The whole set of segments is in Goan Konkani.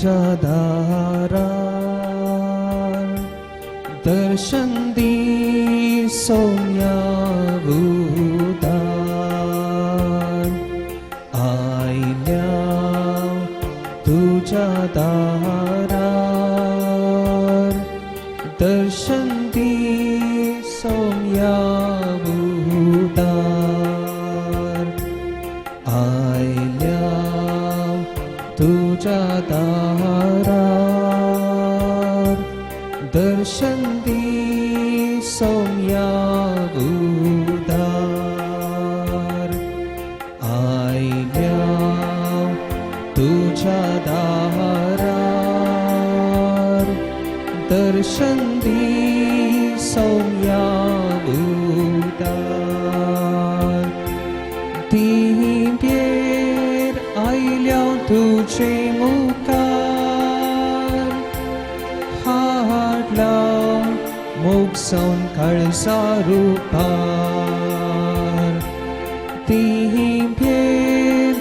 तुज्या दारार दर्शन दी सोम्या उदार आयल्या तुज्या दारार दर्शन दी सोम्या उदार आयल्या तुज्या दारार दर्शन दी सोम्या उदार आयल्या तुज्या दारार दर्शन दी सोम्या उदार तिंपेर आयल्या तुजे मुखार हाडला मोग सावन काळजा रुपार तिंपेर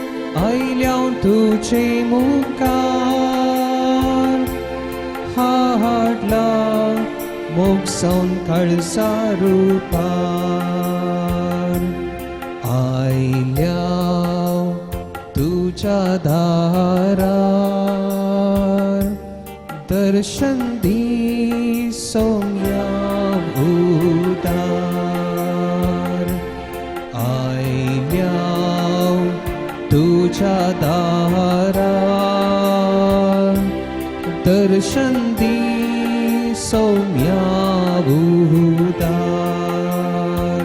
आयल्या तुजे मुखार हाडला मोग सावन काळजा रुपार आयल्या तुज्या दारार दर्शन दी सोम्या उदार आयल्या तुज्या दारार दर्शन दी सोम्या उदार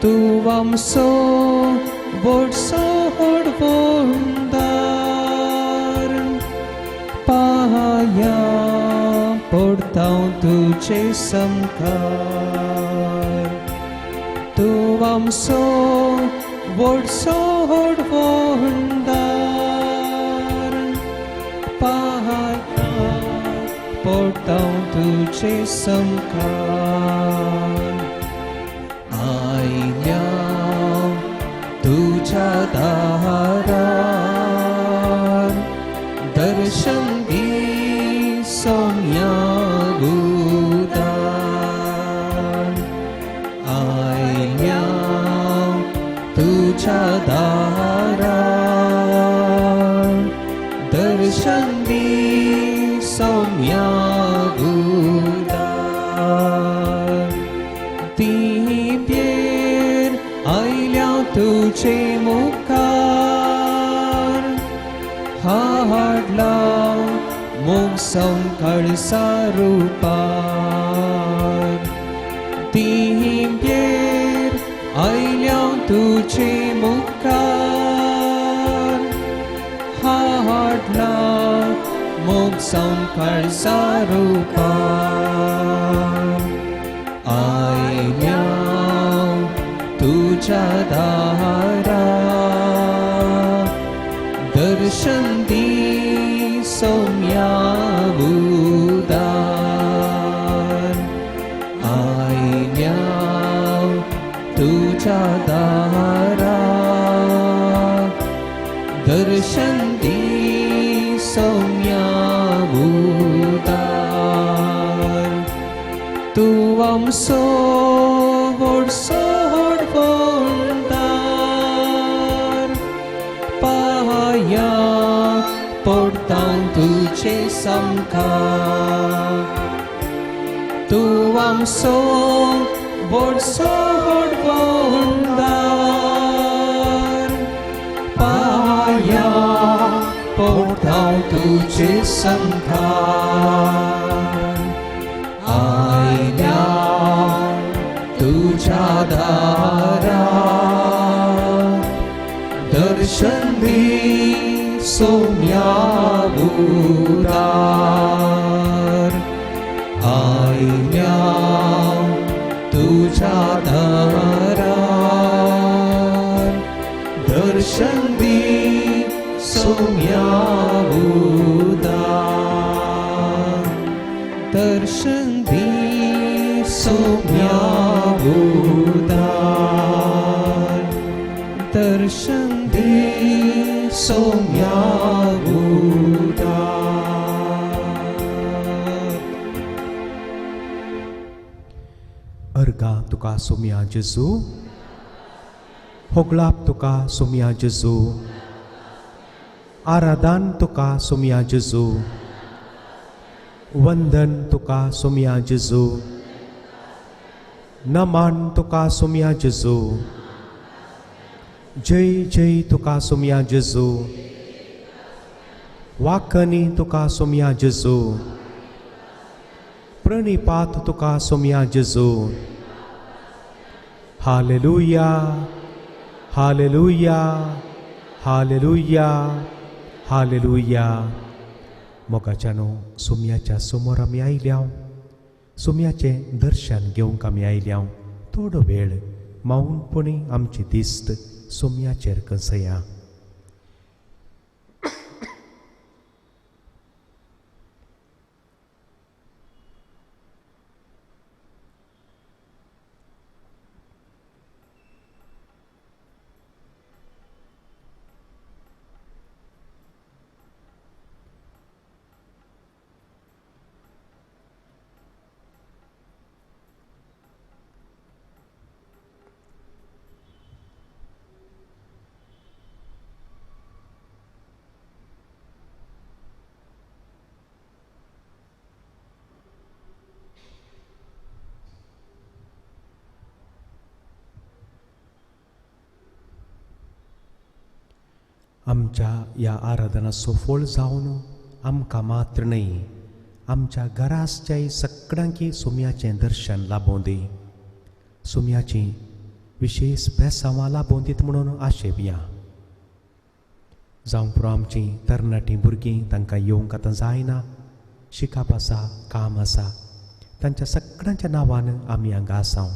तूं आमचो व्हडसो होडवोंदार पाया पडता तुजे सामकार तूं आमचो व्हडसो होडवोंदार पाया पडता तुजे सामकार आयल्या तुज्या दारार दर्शन दी सोम्या उदार आयल्या तुज्या दारार दर्शन दी सोम्या उदार तिंपेर आयल्या तुजे मुखार हाडला मोग सावन काळजा रुपार तिंपेर आयल्या तुजे मुखार हाडला मोग सावन काळजा रुपार आयल्या तुज्या दारा दर्शन दी सोम्या उदार आयल्या तुज्या दारा दर्शन दी सोम्या उदार तूं आमचो व्हडसो होडवोंदार पाया पडता तुजे सामकार तूं आमचो व्हडसो होडवोंदार पाया पडता तुजे सामकार आयल्या तुज्या दारा दर्शन दी सोम्या उदार आयल्या तुज्या दारा दर्शन दी सोम्या उदार दर्शन दी सोम्या उदार दर्शन दी सोम्या उदार. तुका सोमया जेजू, होगळाप तुका सोमया जेजू, आराधन तुका सोमया जेजू, वंदन तुका सोमया जेजू, नमन तुका सोमया जेजू, जय जय तुका सोमया जेजू, वाकनी तुका सोमया जेजू, प्रणिपात तुका सोमया जेजू। Hallelujah, hallelujah, hallelujah, hallelujah. मोगाच्यानो सोमयाच्या समोर आमी आयल्या, सोमयाचें दर्शन घेवंक आमी आयल्या। थोडो वेळ मौनपणी आमची दिस्त सोमयाचेर कसया। आमच्या ह्या आराधनाचो फळ जावन आमकां मात्र न्हय आमच्या घरासच्याय सगळ्यांकी सोम्याचें दर्शन लाबोवं दी, सोम्याची विशेष बेसांवां लाबोवं दीत म्हणून आशेवया। जावं पुरो आमचीं तरणाटीं भुरगीं तांकां येवंक आतां जायना, शिकप आसा, काम आसा, तांच्या सगळ्यांच्या नांवान आमी हांगा आसा।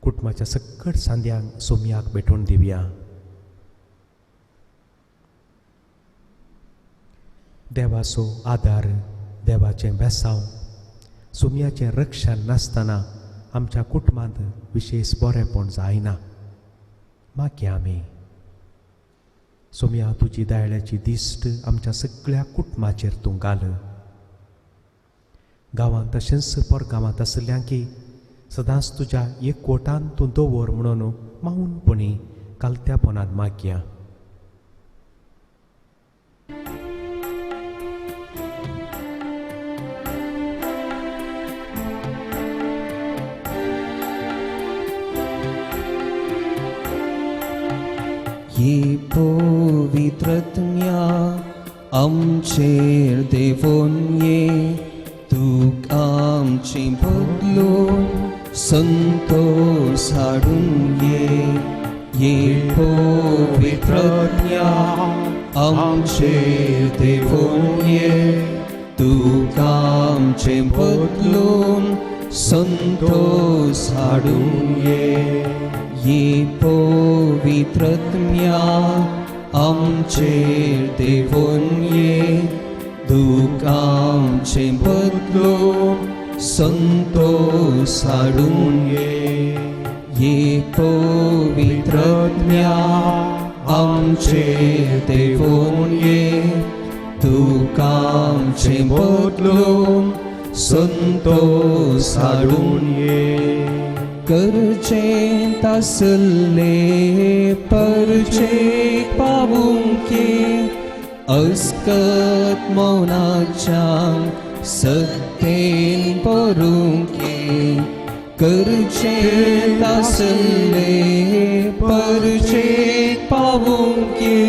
कुटुंबाच्या सगळ्या सांद्यांक सोम्याक भेटोवन दिवया। देवाचो आदार, देवाचें बेसांव, सोम्याचें रक्षण नासतना आमच्या कुटुंबांत विशेष बरेंपण जायना। मागीर आमी सोम्या तुजी दयाळ्याची दिश्ट आमच्या सगळ्या कुटुंबाचेर तूं घाल। गांवांत तशेंच परगांवांत आशिल्ल्यांकी सदांच तुज्या एकवटान तूं दवर म्हणून मौनपणी कालत्यापणान मागया। ये पवित्रत्म्या आमचेर देवोन ये, तुक आमचे बदलून संतोष हाडून ये। ये पवित्रत्म्या आमचेर देवोन ये, तुक आमचे बदलून संतोष हाडून ये। ये पवित्रत्म्या आमचेर देवोन ये, दुख आमचे बदलून संतोष हाडून ये। ये पवित्रत्म्या आमचेर देवोन ये, दुख आमचे बदलून संतोष हाडून ये। करचे तासले परचे पावूंके, अस्कत मौनाच्या सत्तेन परूंके। करचे तासले परचे पावूंके,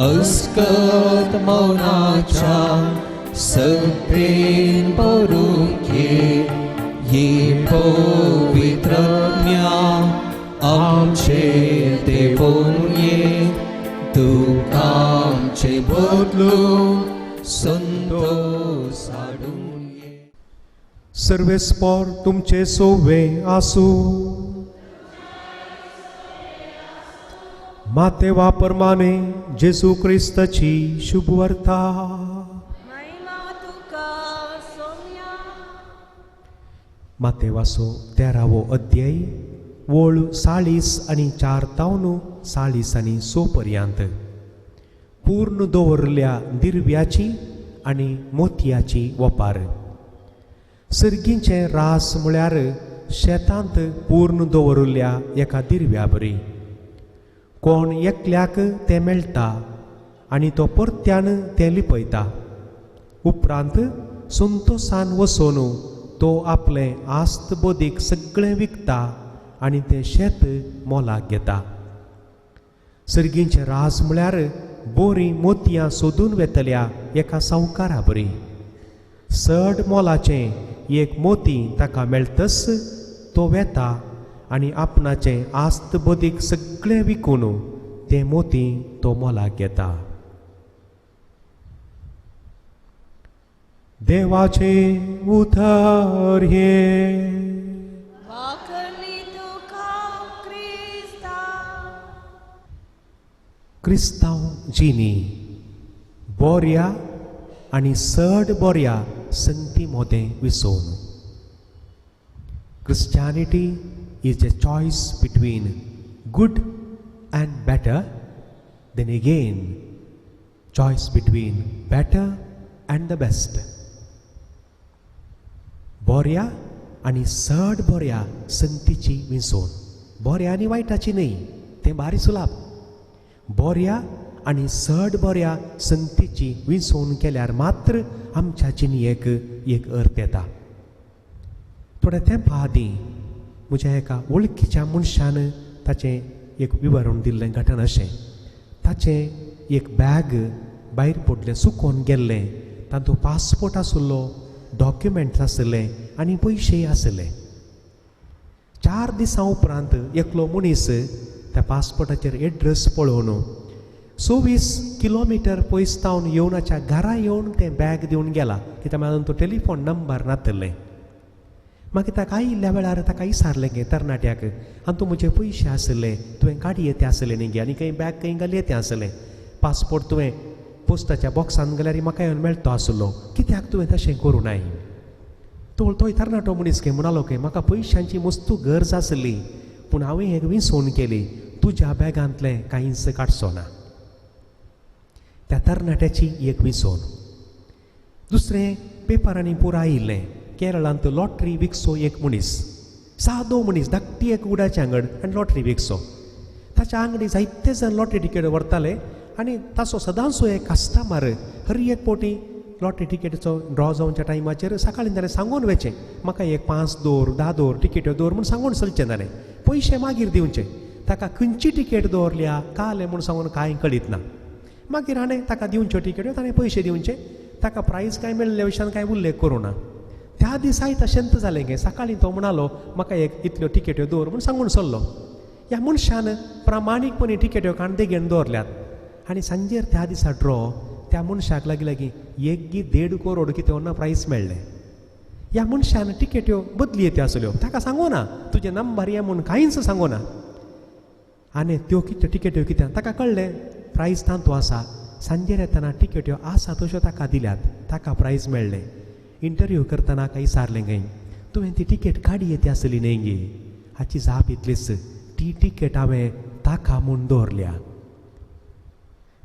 अस्कत मौनाच्या सत्तेन परूंके। ये पवित्रत्म्या आमचेर देवोन ये, तुक आमचे बदलून संतोष हाडून ये। सर्वेस्पोर तुमचे सोवे आसू। मातेवा परमाने जेजू क्रिस्ताची शुभवार्ता। मातेवासो 13वो अध्याय वळ 40 आनी 4 तावन 40 आनी 6 पर्यंत पूर्ण दवरल्या दिरव्याची आनी मोतयाची वपार। सर्गींचे रास म्हळ्यार शेतांत पूर्ण दवरिल्ल्या एका दिरव्या बरी. कोण एकल्याक तें मेळटा आनी तो परत्यान तें लिपयता. उपरांत संतोसान वचून तो आपलें आस्त बोदीक सगळें विकता आनी तें शेत मोलाक घेता. सर्गींचें राज म्हळ्यार बोरीं मोतयां सोदून वेतल्या एका सावकारा बरी. चड मोलाचें एक मोती ताका मेळटच तो वेता आनी आपणाचें आस्त बोदीक सगळें विकून तें मोती तो मोलाक घेता. देवाचें उतर हें. क्रिस्तांव जिणी बोऱ्या आनी चड बोऱ्या संगती मोदें विसोवन. Christianity is a choice between good and better, then again choice between better and the best. बोऱ्या आनी चड बोऱ्या संगतीची विसोवन. बोऱ्या आनी वायटाची न्हय, तें भारी सुलाप. बोऱ्या आनी चड बोऱ्या संगतीची विसोवन केल्यार मात्र आमच्या जिणेक एक अर्थ येता. थोड्या तेंपा आदीं म्हज्या एका वळखीच्या मनशान ताचें एक विवरण दिल्लें घटन अशें. ताचें एक बॅग भायर पडलें, सुकोवन गेल्लें. तातूंत पासपोर्ट आशिल्लो, डॉक्युमेंट्स आशिल्ले आनी पयशेय आशिल्ले. 4 दिसां उपरांत एकलो मनीस त्या पासपोर्टाचेर एड्रेस पळोवन 24 किलोमिटर पयस तावन येवनाच्या घरा येवन तें बॅग दिवन गेला. कित्याक म्हळ्यार तो टेलिफोन नंबर नातिल्लें. मागीर ताका आयिल्ल्या वेळार ताका विचारलें गे तरणाट्याक, आनी तूं म्हजे पयशे आशिल्ले तुवें गाडये ते आसले न्ही गे, आनी खंय बॅग खंय घालये तें आसलें, पासपोर्ट तुवें पोस्टाच्या बॉक्सान गेल्यार म्हाका येवन मेळटो आसलो, कित्याक तुवें तशें करूं नाय? तो तोय तरणाटो मनीस गे म्हणालो की म्हाका पयशांची मस्तू गरज आसली, पूण हांवें एक विसवण केली, तुज्या बॅगांतलें कांयच काडचो ना. त्या तरणाट्याची एक विसवण. दुसरें पेपरांनी पुराय आयिल्लें, केरळांत लॉटरी विकचो एक मनीस, सादो मनीस, धाकटी एक उडाचे आंगड आनी लॉटरी विकचो. ताच्या आंगडी जायते जाण लॉटरी टिकेट व्हरताले आनी ताचो सदांचो एक कस्टमर हर एक पोटी लॉटरी टिकेटीचो ड्रॉ जावच्या टायमाचेर सकाळीं ताणें सांगून वचें, म्हाका एक 5 दवर 10 दवर टिकेट्यो दवर म्हूण सांगून चलचें. ताणें पयशे मागीर दिवचे. ताका खंयची टिकेट दवरल्या काले म्हूण सांगून कांय कळीत ना. मागीर हाणें ताका दिवच्यो टिकेट्यो, ताणें पयशे दिवचे. ताका प्रायज कांय मेळिल्ल्या विशयान कांय उल्लेख करूं ना. त्या दिसाय तशेंच जालें गे. सकाळीं तो म्हणालो म्हाका एक इतल्यो टिकेट्यो दवर म्हूण सांगून सरलो. ह्या मनशान प्रामाणीकपणी टिकेट्यो कांदेगेन दवरल्यात आनी सांजेर त्या दिसा ड्रॉ त्या मनशाक लागीं लागीं 1.5 करोड कितें ना प्रायज मेळ्ळें. ह्या मनशान टिकेट्यो बदली येत्यो आसल्यो, ताका सांगू ना तुजें नंबर ये म्हूण कांयच सांगू ना. आनी त्यो कितें टिकेट्यो कितें ताका कळ्ळें प्रायज तांतू आसा. सांजेर येतना टिकेट्यो आसा तश्यो ताका दिल्यात, ताका प्रायज मेळ्ळें. इंटरव्यू करतना काय विचारलें खंय, तुवें ती टिकेट काडी येते आसली न्हय गे? हाची जाप इतलीच, ती टिकेट हांवें ताका म्हूण दवरल्या.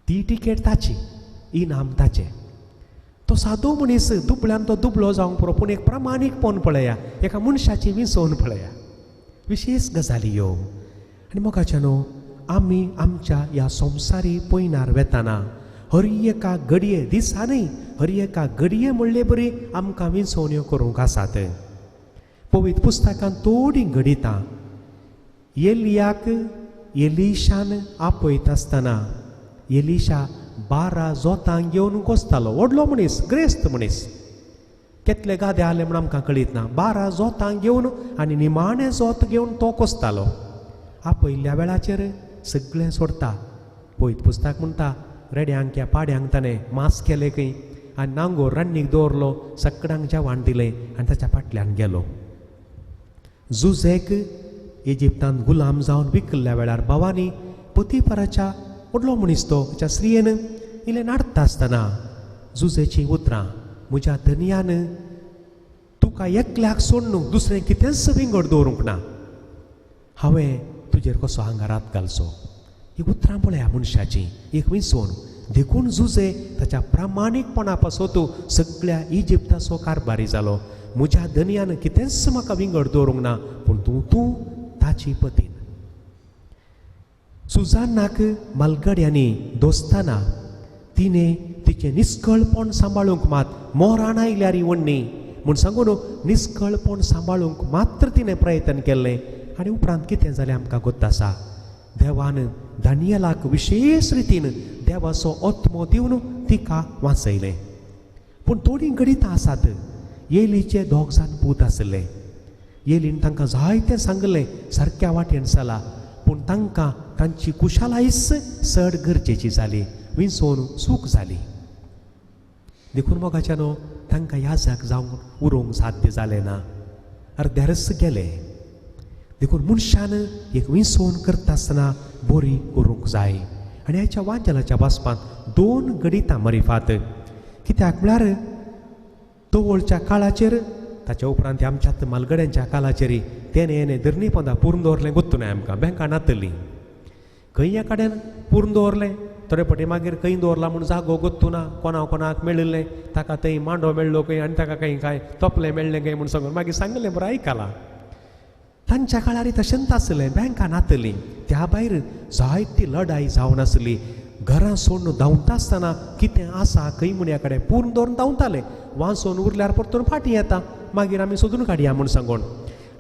ती टिकेट ताची, इनाम ताचें. तो सादो मनीस दुबळ्यान तो दुबळो जावंक पुरो, पूण एक प्रामाणीकपण पळया, एका मनशाची विसोवन पळया. विशेश गजाली ह्यो. आनी मोगाच्या न्हू, आमी आमच्या ह्या संवसारी पयणार वेताना हर एका घडये दिसा न्हय, हर एका घडये म्हणले बरी आमकां विसवण्यो करूंक आसात. पवित्र पुस्तकान थोडीं घडितां. एलियाक एलिशान आपयता आसतना एलिशा 12 जोतांक घेवन कोसतालो. व्हडलो मनीस, ग्रेस्त मनीस, केतले गादे आसले म्हूण आमकां कळीत ना. 12 जोतांक घेवन आनी निमाणें जोत घेवन तो कोसतालो. आपयल्ल्या वेळाचेर सगळें सोडता. पवित्र पुस्तक म्हणटा रेड्यांक ह्या पाड्यांक ताणें मास केलें खंय आनी नांगोर रान्नीक दवरलो, सगळ्यांक जेवण दिलें आनी ताच्या फाटल्यान गेलो. जुझेक इजिप्तांत गुलाम जावन विकल्ल्या वेळार भावांनी पोतीफराच्या व्हडलो मनीस तो ताच्या स्त्रियेन इल्लें नाडटा आसतना जुझेचीं उतरां, म्हज्या धनयान तुका एकल्याक सोडून दुसरें कितेंच विंगड दवरूंक ना, हांवें तुजेर कसो आंगारात घालचो. ही उतरां पळया मनशाची, एक विसवण. देखून जुजे ताच्या प्रामाणीकपणा पासत सगळ्या इजिप्ताचो कारभारी जालो. म्हज्या धनयान कितेंच म्हाका विंगड दवरूंक ना, पूण तूं तूं ताची पतीन. सुजानाक मालगड्यांनी दोस्ताना तिणें तिचें निस्कळपण सांबाळूंक मात मोरान आयल्यार वण्णी म्हूण सांगून निस्कळपण सांबाळूंक मात्र तिणें प्रयत्न केल्लें. आनी उपरांत कितें जालें आमकां गोत्त आसा. देवान दानियलाक विशेश रितीन देवाचो आत्मो दिवन तिका वाचयलें. पूण थोडीं घडितां आसात. येलीचे दोग जाण पूत आसले. येलीन तांकां जायतें सांगलें, सारक्या वाटेन चला, पूण तांकां तांची कुशालायच चड गरजेची जाली, विंचोवन चूक जाली. देखून मोगाच्यानो तांकां याजक जावंक उरोवंक साध्य जालें ना, अर्द्यारच गेले. देखून मनशान एक विंचोवन करता आसतना बरी करूंक जाय. आनी ह्याच्या वांजेलाच्या वाचपांत दोन गणितां मरिफात. कित्याक म्हळ्यार तवळच्या काळाचेर, ताच्या उपरांत आमच्या मालगड्यांच्या काळाचेर तेणें येणें धरणी पोंदा पुरून दवरलें गोत्तू नाय आमकां, बँकां नातली खंय कडेन पुरून दवरलें. थोडे फावटी मागीर खंय दवरला म्हूण जागो गोत्तू ना, कोणा कोणाक मेळिल्लें ताका थंय मांडो मेळ्ळो खंय आनी ताका खंय कांय तोपलें मेळ्ळें खंय म्हूण सांगून मागीर सांगलें बरें आयकलां. तांच्या काळार तशेंच आसलें, बँकां नातली. त्या भायर जायती लढाई जावन आसली. घरां सोडून धांवता आसतना कितें आसा खंय म्हणया कडेन पुरून दवरून धांवताले. वांचोवन उरल्यार परतून फाटीं येता, मागीर आमी सोदून काडया म्हूण सांगून.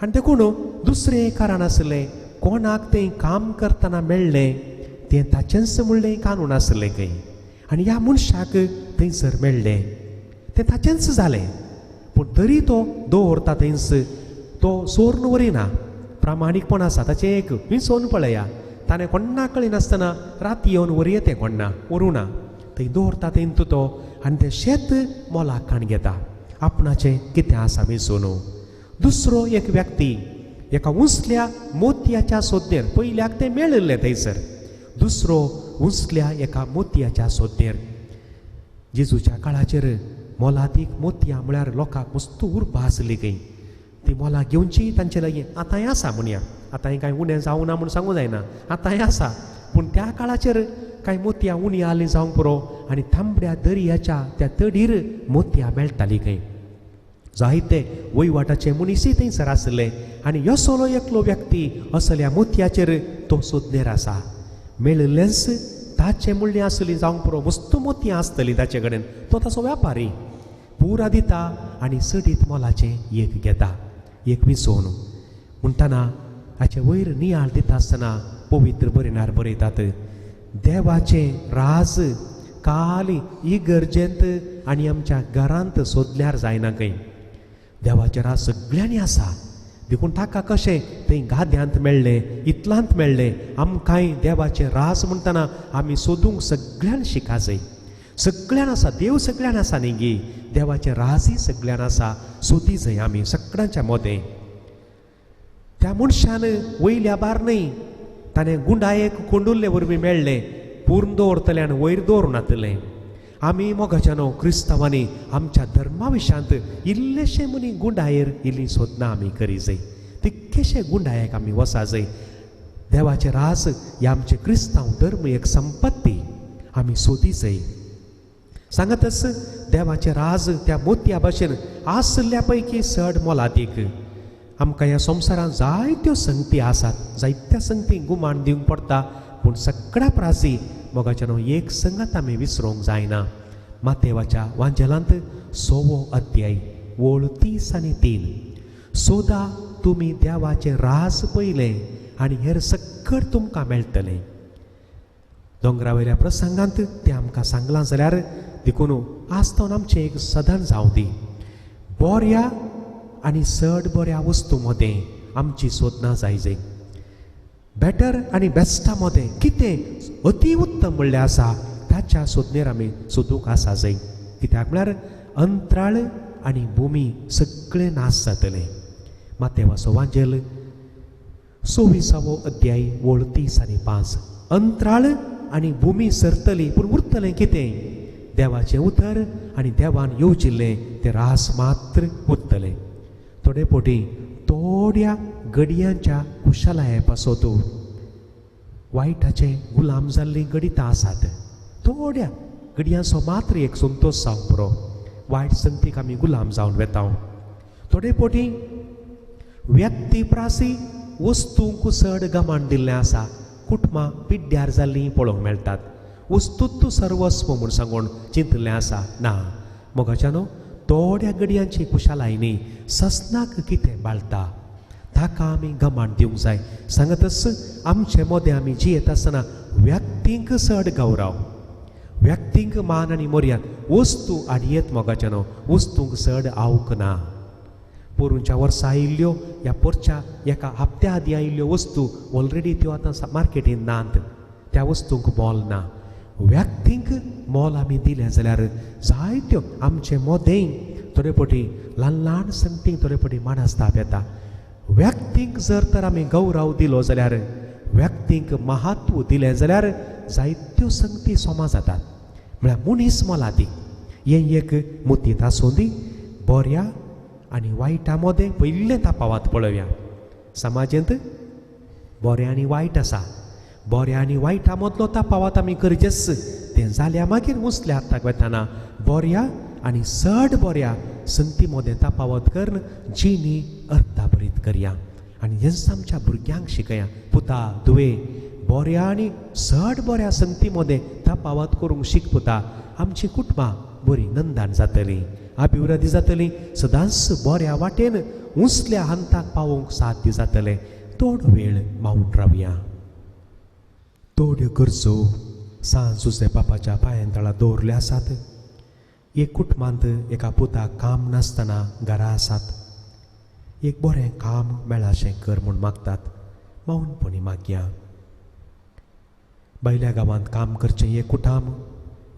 आनी देखून दुसरें कारण आसलें, कोणाक तें काम करतना मेळ्ळें तें ताचेंच म्हणलें कानून आसलें खंय. आनी ह्या मनशाक थंयसर मेळ्ळें तें ताचेंच जालें. पूण तरी तो दवरता थंयच, तो सोर्न वरिना. प्रामाणीकपण आसा ताचें एक विंचोवन पळया. ताणें कोण्णा कळिनासतना राती येवन वरये तें कोण्णा व्हरूं ना, थंय दवरता थंय तो आनी तें शेत मोलाक काण घेता आपणाचें कितें आसा विंचोवन. दुसरो एक व्यक्ती एका उंचल्या मोतयाच्या सोदनेर, पयल्याक तें मेळिल्लें थंयसर, दुसरो उंचल्या एका मोतयाच्या सोदनेर. जेजूच्या काळाचेर मोलादीक मोतयां म्हळ्यार लोकांक मस्त उर्बा आसली खंय. ती मोलां घेवची तांचे लागीं आतांय आसा म्हणया, आतांय कांय उणें जावना म्हूण सांगूं जायना, आतांय आसा. पूण त्या काळाचेर कांय मोतयां उणीं आसलीं जावंक पुरो आनी तांबड्या दर्याच्या त्या तडीर मोतयां मेळटालीं खंय. जायते वयवाटाचे मनीसय थंयसर आसले. आनी असलो एकलो व्यक्ती असल्या मोतयाचेर तो सोदनेर आसा. मेळिल्लेंच ताचें म्हणलें आसली जावंक पुरो, मस्त मोतयां आसतलीं ताचे कडेन. तो ताचो व्यापारी पुरा दिता आनी सडीत मोलाचें एक घेता, एक विंचोवन. म्हणटना हाचे वयर नियाळ दिता आसतना पवित्र बरयणार बरयतात, देवाचें राज काल इगर्जेंत आनी आमच्या घरांत सोदल्यार जायना खंय. देवाचें राज सगळ्यांनी आसा. देखून ताका कशें थंय गाद्यांत मेळ्ळें, इतलांत मेळ्ळें, आमकांय देवाचें राज म्हणटना आमी सोदूंक सगळ्यान शिका जाय. सगळ्यान आसा, देव सगळ्यान आसा न्ही गी, देवाचें राजय सगळ्यान आसा, सोदी जाय आमी सगळ्यांच्या मोदें. त्या मनशान वयल्या बार न्हय, ताणें गुंडायेक कोंडुल्ले वरवीं मेळ्ळें, पूर्ण दवरतलें आनी वयर दवरूं नातलें. आमी मोगाच्यानो क्रिस्तांवांनी आमच्या धर्मा विशयांत इल्लेशे मनी गुंडायेर इल्ली सोदनां आमी करी जाय, तितकेशे गुंडायेक आमी वसा जाय. देवाचें राज हे आमचें क्रिस्तांव धर्म एक संपत्ती आमी सोदी जाय. सांगतच देवाचें राज त्या मोतया भाशेन आसल्या पैकी चड मोलादीक. आमकां ह्या संवसारांत जायत्यो संगती आसात, जायत्या संगती गुमान दिवंक पडटा, पूण सगळ्या प्रासी मोगाच्यानो एक संगत आमी विसरूंक जायना. मातेवाच्या वांजेलांत 6वो अध्याय ओळ 30 आनी 3, सोदा तुमी देवाचें राज पयलें आनी हेर सगळें तुमकां मेळटलें. दोंगरा वयल्या प्रसंगांत तें आमकां सांगलां जाल्यार देखून आसतना आमचें एक सदन जावं दी. बऱ्या आनी चड बऱ्या वस्तू मदें आमची सोदनां जाय जाय. बेटर आनी बेस्टा मदें कितें अती उत्तम म्हणल्यार आसा ताच्या सोदनेर आमी सोदूंक आसा जाय. कित्याक म्हळ्यार अंतराळ आनी भुमी सगळें नाश जातलें. मातेवाचो वांजेल 26वो अध्याय ओळ 30 आनी 5, अंतराळ आनी भुमी सरतली पूण उरतलें कितें? देवाचें उतर आनी देवान येवजिल्लें तें रास मात्र उरतलें. थोडे फावटी थोड्या गडयांच्या कुशलाये पासत वायटाचे गुलाम जाल्लीं गडितां आसात. थोड्या घडयांचो मात्र एक संतोश जावंक पुरो. वायट संगतीक आमी गुलाम जावन वेता. थोडे पोटी व्यक्ती प्रासी वस्तूंक चड गमान दिल्लें आसा. कुटुंबां पिड्ड्यार जाल्लीं पळोवंक मेळटात. वस्तूत सर्वस्व म्हूण सांगून चिंतिल्लें आसा. ना मोगाच्यानो, थोड्या घडयांची खुशालाय न्ही, ससनाक कितें बाळटा ताका आमी गमान दिवंक जाय. सांगतच आमचे मोदें आमी जियेत आसतना व्यक्तींक चड गौरव, व्यक्तींक मान आनी मर्याद. वस्तू आडयेत मोगाच्यानो, वस्तूंक चड आवक ना. पोरूंच्या वर्सा आयिल्ल्यो ह्या पोरच्या एका हप्त्या आदीं आयिल्ल्यो वस्तू ऑलरेडी त्यो आतां मार्केटीन नात. त्या वस्तूंक मोल ना. व्यक्तींक मोल आमी दिलें जाल्यार जायत्यो आमचे मोदें थोडे पटी ल्हान ल्हान संगतींक थोडे पटी मानसताप येता. व्यक्तींक जर तर आमी गौरव दिलो जाल्यार, व्यक्तींक महत्व दिलें जाल्यार जायत्यो संगती सोमा जातात. म्हळ्यार मनीस मोलादी हें एक मुतींत आसूं दी. बऱ्या आनी वायटा मदें पयलें तफावत पळोवया. समाजेंत बरें आनी वायट आसा. बऱ्या आनी वायटा मदलो तफावत आमी करचेच. तें जाल्यार मागीर उंचल्या हाताक वेतना बऱ्या आनी चड बऱ्या संगती मदें तफावत करून जिणी अर्थाभरीत करया. आनी हेंच आमच्या भुरग्यांक शिकया. पुता धुवे, बऱ्या आनी चड बऱ्या संगती मदें तफावत करूंक शीक पुता. आमची कुटुंबां बरी नंदान जातलीं, अभिवृद्धी जातली, सदांच बऱ्या वाटेन उंचल्या हंताक पावोवंक साध्य जातलें. थोडो वेळ मावन रावया. थोड्यो गरजो सांज जुजे बापाच्या पांयां तळा दवरल्यो आसात. एक कुटुंबांत एका पुताक काम नासतना घरा आसात. एक बरें काम मेळाशें कर म्हूण मागतात. मौनपणी मागया. भायल्या गांवांत काम करचें एक कुटाम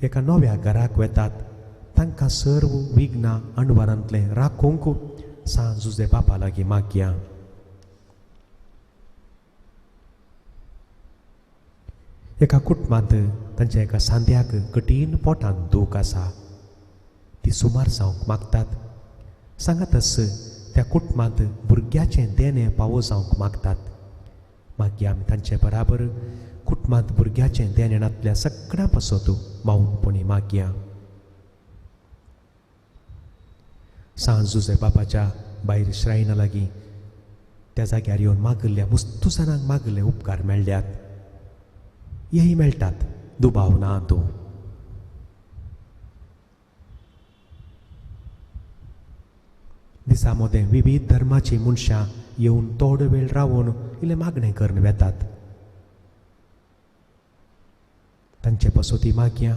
एका नव्या घराक वेतात. तांकां सर्व विघ्नां अणवारांतलें राखूंक सांज जुजे बापा लागीं मागया. एका कुटुंबांत तांच्या एका सांद्याक कठीण पोटांत दूख आसा. ती सुमार जावंक मागतात. सांगातच त्या कुटुंबांत भुरग्याचें देणें पावो जावंक मागतात. मागीर आमी तांचे बराबर कुटुंबांत भुरग्याचें देणें नातल्या सगळ्यां पासत मावनपणी मागया. सांज जुजे बापाच्या भायर श्रायना लागीं त्या जाग्यार येवन मागिल्ल्या मुस्तू जाणांक मागिल्ले उपकार मेळ्ळ्यात. हेय मेळटात, दुबाव ना तूं. दिसा मदें विविध धर्माचीं मनशां येवन थोडो वेळ रावून इल्लें मागणें करून वेतात. तांचे पसोती मागया.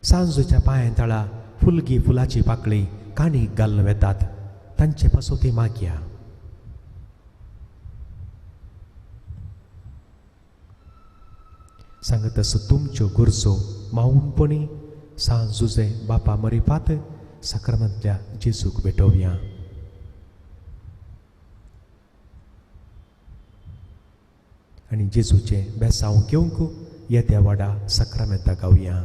सांजच्या पांयां तळा फुलगी फुलाची पाकळी काणीक घालून वेतात. तांचे पसोती मागया. सांगत आसा तुमच्यो गरजो मावनपणी सांज जुजे बापा मरिपात साक्रामांतल्या जेजूक भेटोवया. आनी जेजूचें बेसांव घेवंक येद्या वाडा साक्रामेंता गावया.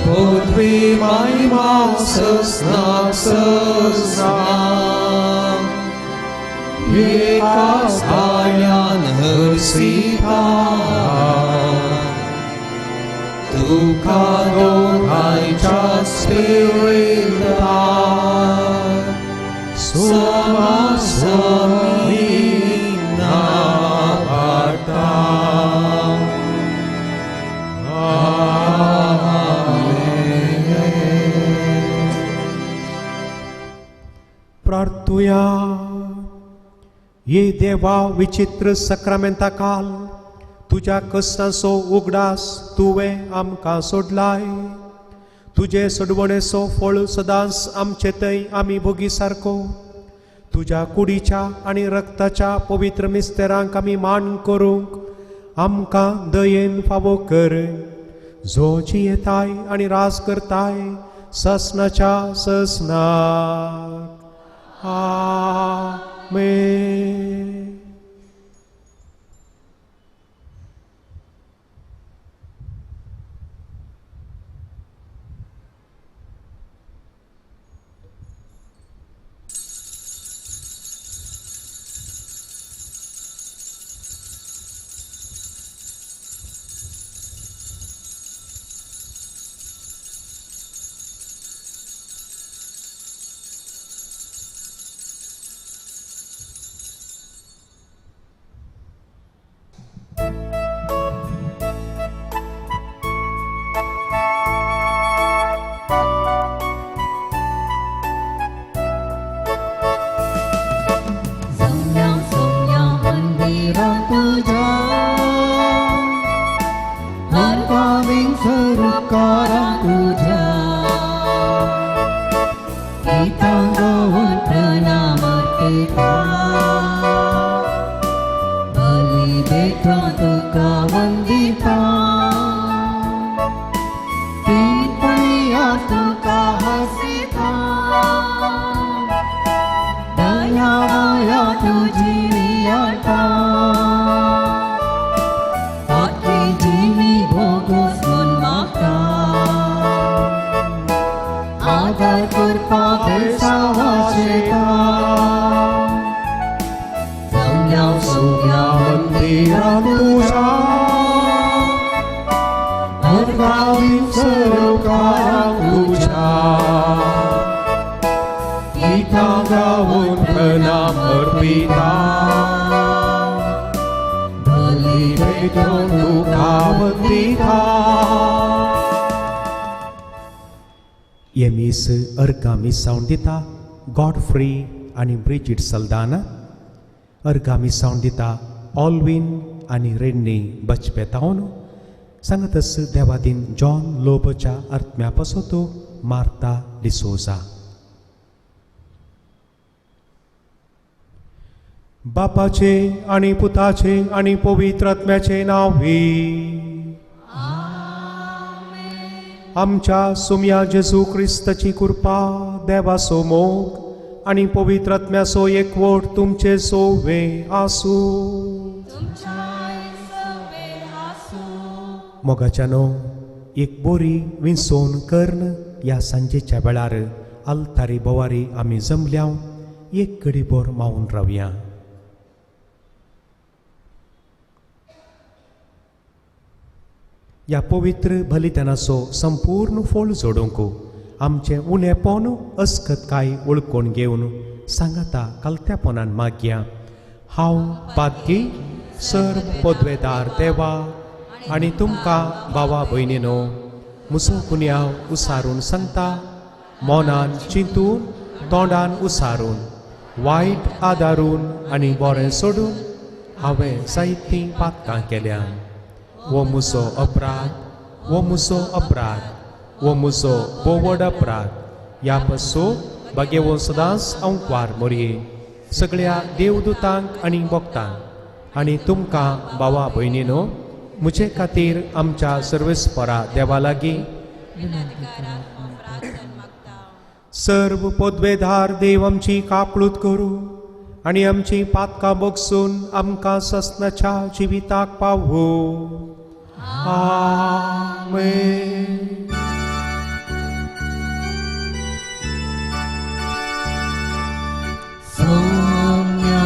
Podvi mai masas naksas nam. एका स्थायान हर्षिता तुका दोगांयच्या स्पिरिता सोमा सोमी नाभाता. प्रार्थुया. ये देवा विचित्र सक्रामेंता काल तुज्या कश्टांचो उगडास तुवें आमकां सोडलाय. तुजे सोडवणेचो फळ सदांच आमचे थंय आमी भोगी सारको. तुज्या कुडीच्या आनी रक्ताच्या पवित्र मिस्तेरांक आमी मान करूंक आमकां दयेन फावो कर. जो जियेताय आनी राज करताय ससनाच्या ससनाक. आमेन. मिसावन दिता गॉडफ्री आनी ब्रिजीट सल्दाना. अर्गा मिसावन दिता ऑलविन आनी रेडनी बचपेतावन. सांगतस देवादीन जॉन लोबोच्या आत्म्या पसोतो मार्ता डिसोजा. बापाचे आनी पुताचे आनी पवित्र आत्म्याचे नांव ही. आमच्या सुम्या जेजू क्रिस्ताची कृपा, देवाचो मोग आनी पवित्र आत्म्याचो एकवट तुमचे सोवे आसूं. मोगाच्यानो एक बोरी विंसोवन कर्ण ह्या सांजेच्या वेळार आल्तारी बोवारी आमी जमल्या एक घडी बोर मावून रावया. ह्या पवित्र बलिदानाचो संपूर्ण फळ जोडूंक आमचें उणेपण अस्कतकाय वळखून घेवन सांगाता कालत्यापणान मागया. हांव पादगी सर्व पदवेदार देवा आनी तुमकां भावा भयणीनो म्हजो गुन्यांव उसारून सांगता. मनान चिंतून तोंडान उसारून वायट आदारून आनी बरें सोडून हांवें जायतीं पातकां केल्या. वो म्हजो अपराध, वो म्हजो अपराध, वो म्हजो बोवड अपराध. ह्या पासून बागेवन सदांच अंकवार मोरये सगळ्या देवदूतांक आनी भक्तांक आनी तुमकां भावा भयणीनो म्हजे खातीर आमच्या सर्वेस्परा देवा लागीं सर्व पदवेधार देव आमची काकळूत करूं आनी आमची पातकां बगसून आमकां ससनाच्या जिविताक पावूं. आमेन. सोम्या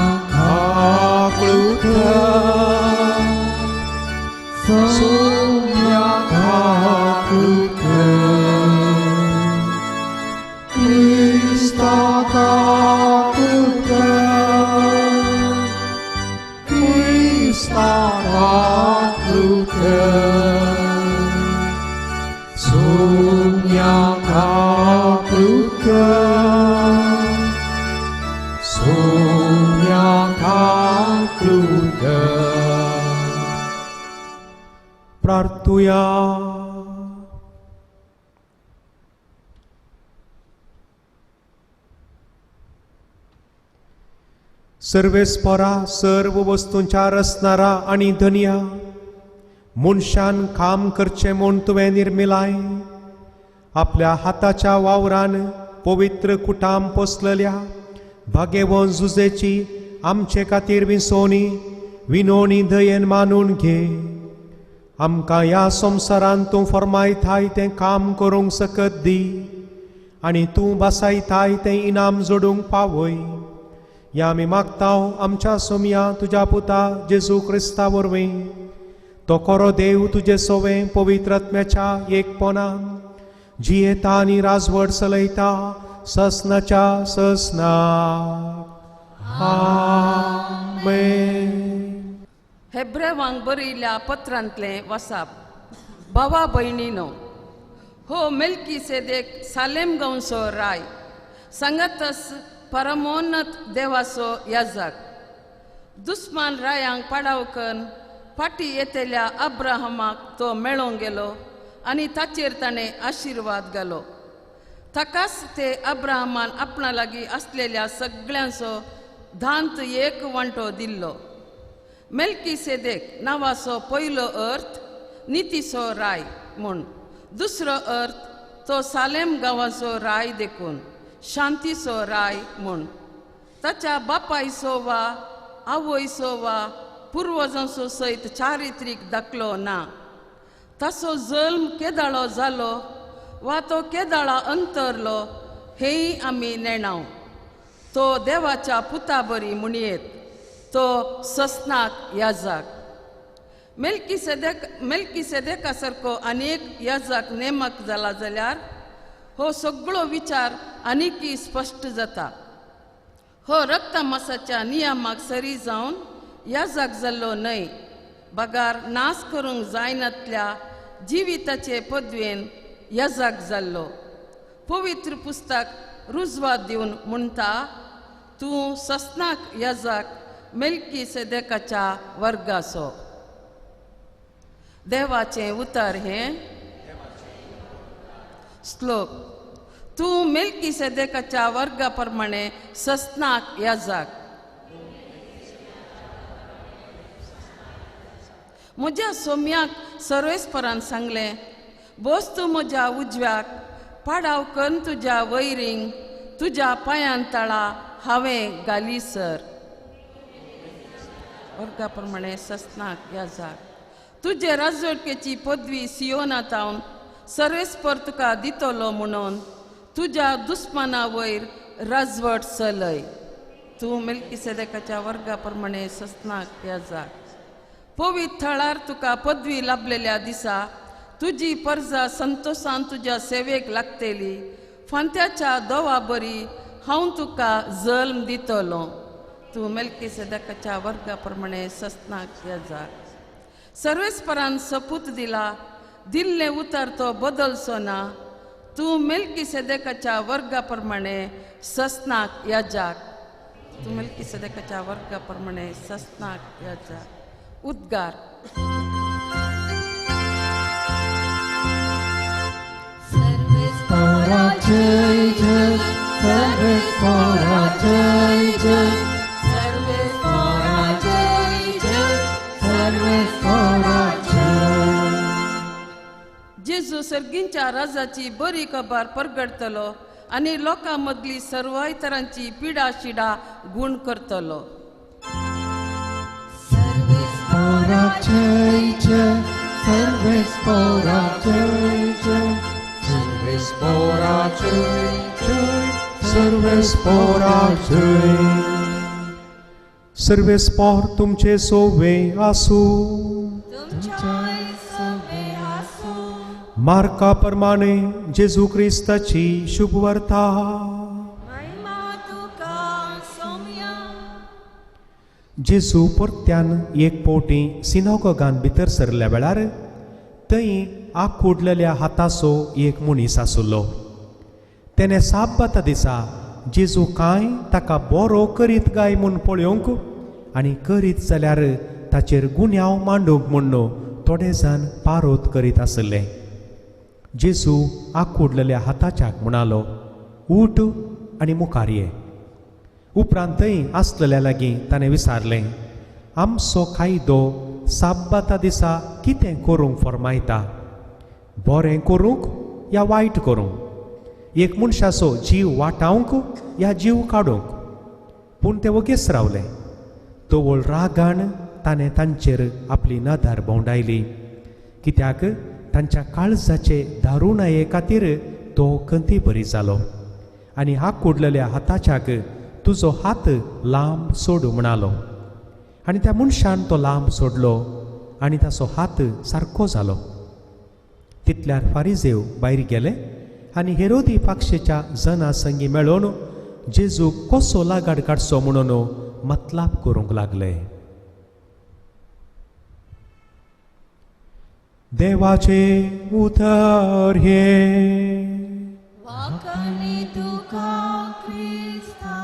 जागृत. प्रार्थुया. सर्वेस्परा सर्व वस्तूंच्या रचणारा आनी धनया, मनशान काम करचें म्हूण तुवें निर्मिलाय. आपल्या हाताच्या वावरान पवित्र कुटाम पोसलेल्या भागेवन जुजेची आमचे खातीर विसोनी विनोणी दयेन मानून घे. आमकां ह्या संवसारांत तूं फर्मायताय तें काम करूंक सकत दी आनी तूं बसायताय तें इनाम जोडूंक पावय. ह्या आमी मागता आमच्या सोमया तुज्या पुता जेजू क्रिस्ता वरवीं. तो खरो देव तुजे सोवे पवित्र आत्म्याच्या एकपणान जियेता आनी राजवट चलयता ससनाच्या ससना. आमेन. हेब्रेवांक बरयल्या पत्रांतलें वसाप. भावा भयणीनो, हो मेल्कीसेदेक सालेम गांवचो राय सांगातस परमोन्नत देवाचो याजक, दुस्मान रायांक पाडावकन फाटी येतल्या अब्राहमाक तो मेळोंक गेलो आनी ताचेर ताणें आशिर्वाद घालो. ताकाच ते अब्राहमान आपणा लागीं आसलेल्या सगळ्यांचो धांत एक वांटो दिल्लो. मेल्कीसेदेक नांवाचो पयलो अर्थ नितीचो राय म्हूण, दुसरो अर्थ तो सालेम गांवाचो राय देखून शांतीचो राय म्हूण. ताच्या बापायचो वा आवयचो वा पुर्वजांचो सयत चारित्रीक दाखलो ना. ताचो जल्म केदाळो जालो वा तो केदाळा अंतरलो हेंय आमी नेणाव. तो देवाच्या पुता बरी म्हणयेत, तो ससनाक याजक. मेल्कीसेदेका सारको आनी एक याजक नेमक जाला जाल्यार हो सगळो विचार आनीकय स्पश्ट जाता. हो रक्तमासाच्या नियमाक सरी जावन याजक जाल्लो न्हय, बगार नाश करूंक जायनातल्या जिविताचे पदवेन याजक जाल्लो. पवित्र पुस्तक रुजवात दिवन म्हणटा, तूं ससनाक याजक मेल्कीसेदेकाच्या वर्गाचो. देवाचें उतर हें. श्लोक. तूं मेल्कीसेदेकाच्या वर्गा प्रमाणे ससनाक याजक. म्हज्या सोम्याक सर्वेस्परान सांगलें, बोस तूं म्हज्या उजव्याक, पाडाव कन्न तुज्या वैरींग तुज्या पांयान तळा हांवें घाली सर. वर्गा प्रमाणे ससनाक याजक. तुजे राजवटकेची पदवी सियोना तावन सर्वेस्पर तुका दितलो म्हणून तुज्या दुस्माना वयर राजवट चलय. तूं मेल्कीसेदेकाच्या वर्गा प्रमाणे ससनाक याजक. पवित्र थळार तुका पदवी लाभलेल्या दिसा तुजी परजा संतोषान तुज्या सेवेक लागतली. फांत्याच्या दोवा बरी हांव तुका जल्म दितलो. तूं मेल्कीसेदेकाच्या वर्गा प्रमाणे ससनाक याजक. सर्वेस्परान सपूत दिला, दिल्लें उतर तो बदलचो ना. तूं मेल्कीसेदेकाच्या वर्गा प्रमाणे ससनाक याजक. तूं मेल्कीसेदेकाच्या वर्गा प्रमाणे ससनाक याजक. उद्गार. सर्वेस्परा जय जय, सर्वेस्परा जय जय, सर्वेस्परा जय जय, सर्वेस्परा जय. जेजू सर्गींच्या राजाची बरी खबर परगडतलो आनी लोकां मदली सर्वय तरांची पिडा शिडा गुण करतलो. सर्वेस्परा जय जय, सर्वेस्परा जय जय, सर्वेस्परा जय जय, सर्वेस्परा जय. सर्वेस्पर तुमचे सोवे आसूं. मार्का प्रमाणे जेजू क्रिस्ताची शुभवार्ता. जेजू परत्यान एक फावटी सिनागोगान भितर सरल्या वेळार थंय आकुडलेल्या हाताचो एक मनीस आसलो. तेणें साब्बाता दिसा जेजू कांय ताका बरो करीत काय म्हूण पळोवंक आनी करीत जाल्यार ताचेर गुन्यांव मांडूंक म्हूण थोडे जाण पारोत करीत आसले. जेजू आकुडलेल्या हाताच्याक म्हणालो, उठ आनी मुखार ये. उपरांत थंय आसलेल्या लागीं ताणें विचारलें, आमचो कायदो साब्बाता दिसा कितें करूंक फर्मायता, बरें करूंक या वायट करूंक, एक मनशाचो जीव वाटावंक या जीव काडूंक? पूण ते वगेच रावले. तवळ रागान ताणें तांचेर आपली नदर भोंवडायली, कित्याक तांच्या काळजाचे दारुणाये खातीर तो खंती बरी जालो आनी आकुडलेल्या हाताच्याक तुजो हात लांब सोडू म्हणालो. आनी त्या मनशान तो लांब सोडलो आनी ताचो हात सारको जालो. तितल्यार फारिजेव भायर गेले आनी हेरोदी पाक्षेच्या जना संगी मेळोवन जेजू कसो लागाड काडचो म्हणून मतलाब करूंक लागले. देवाचे उतर हे. वाखाणी तुका क्रिस्ता.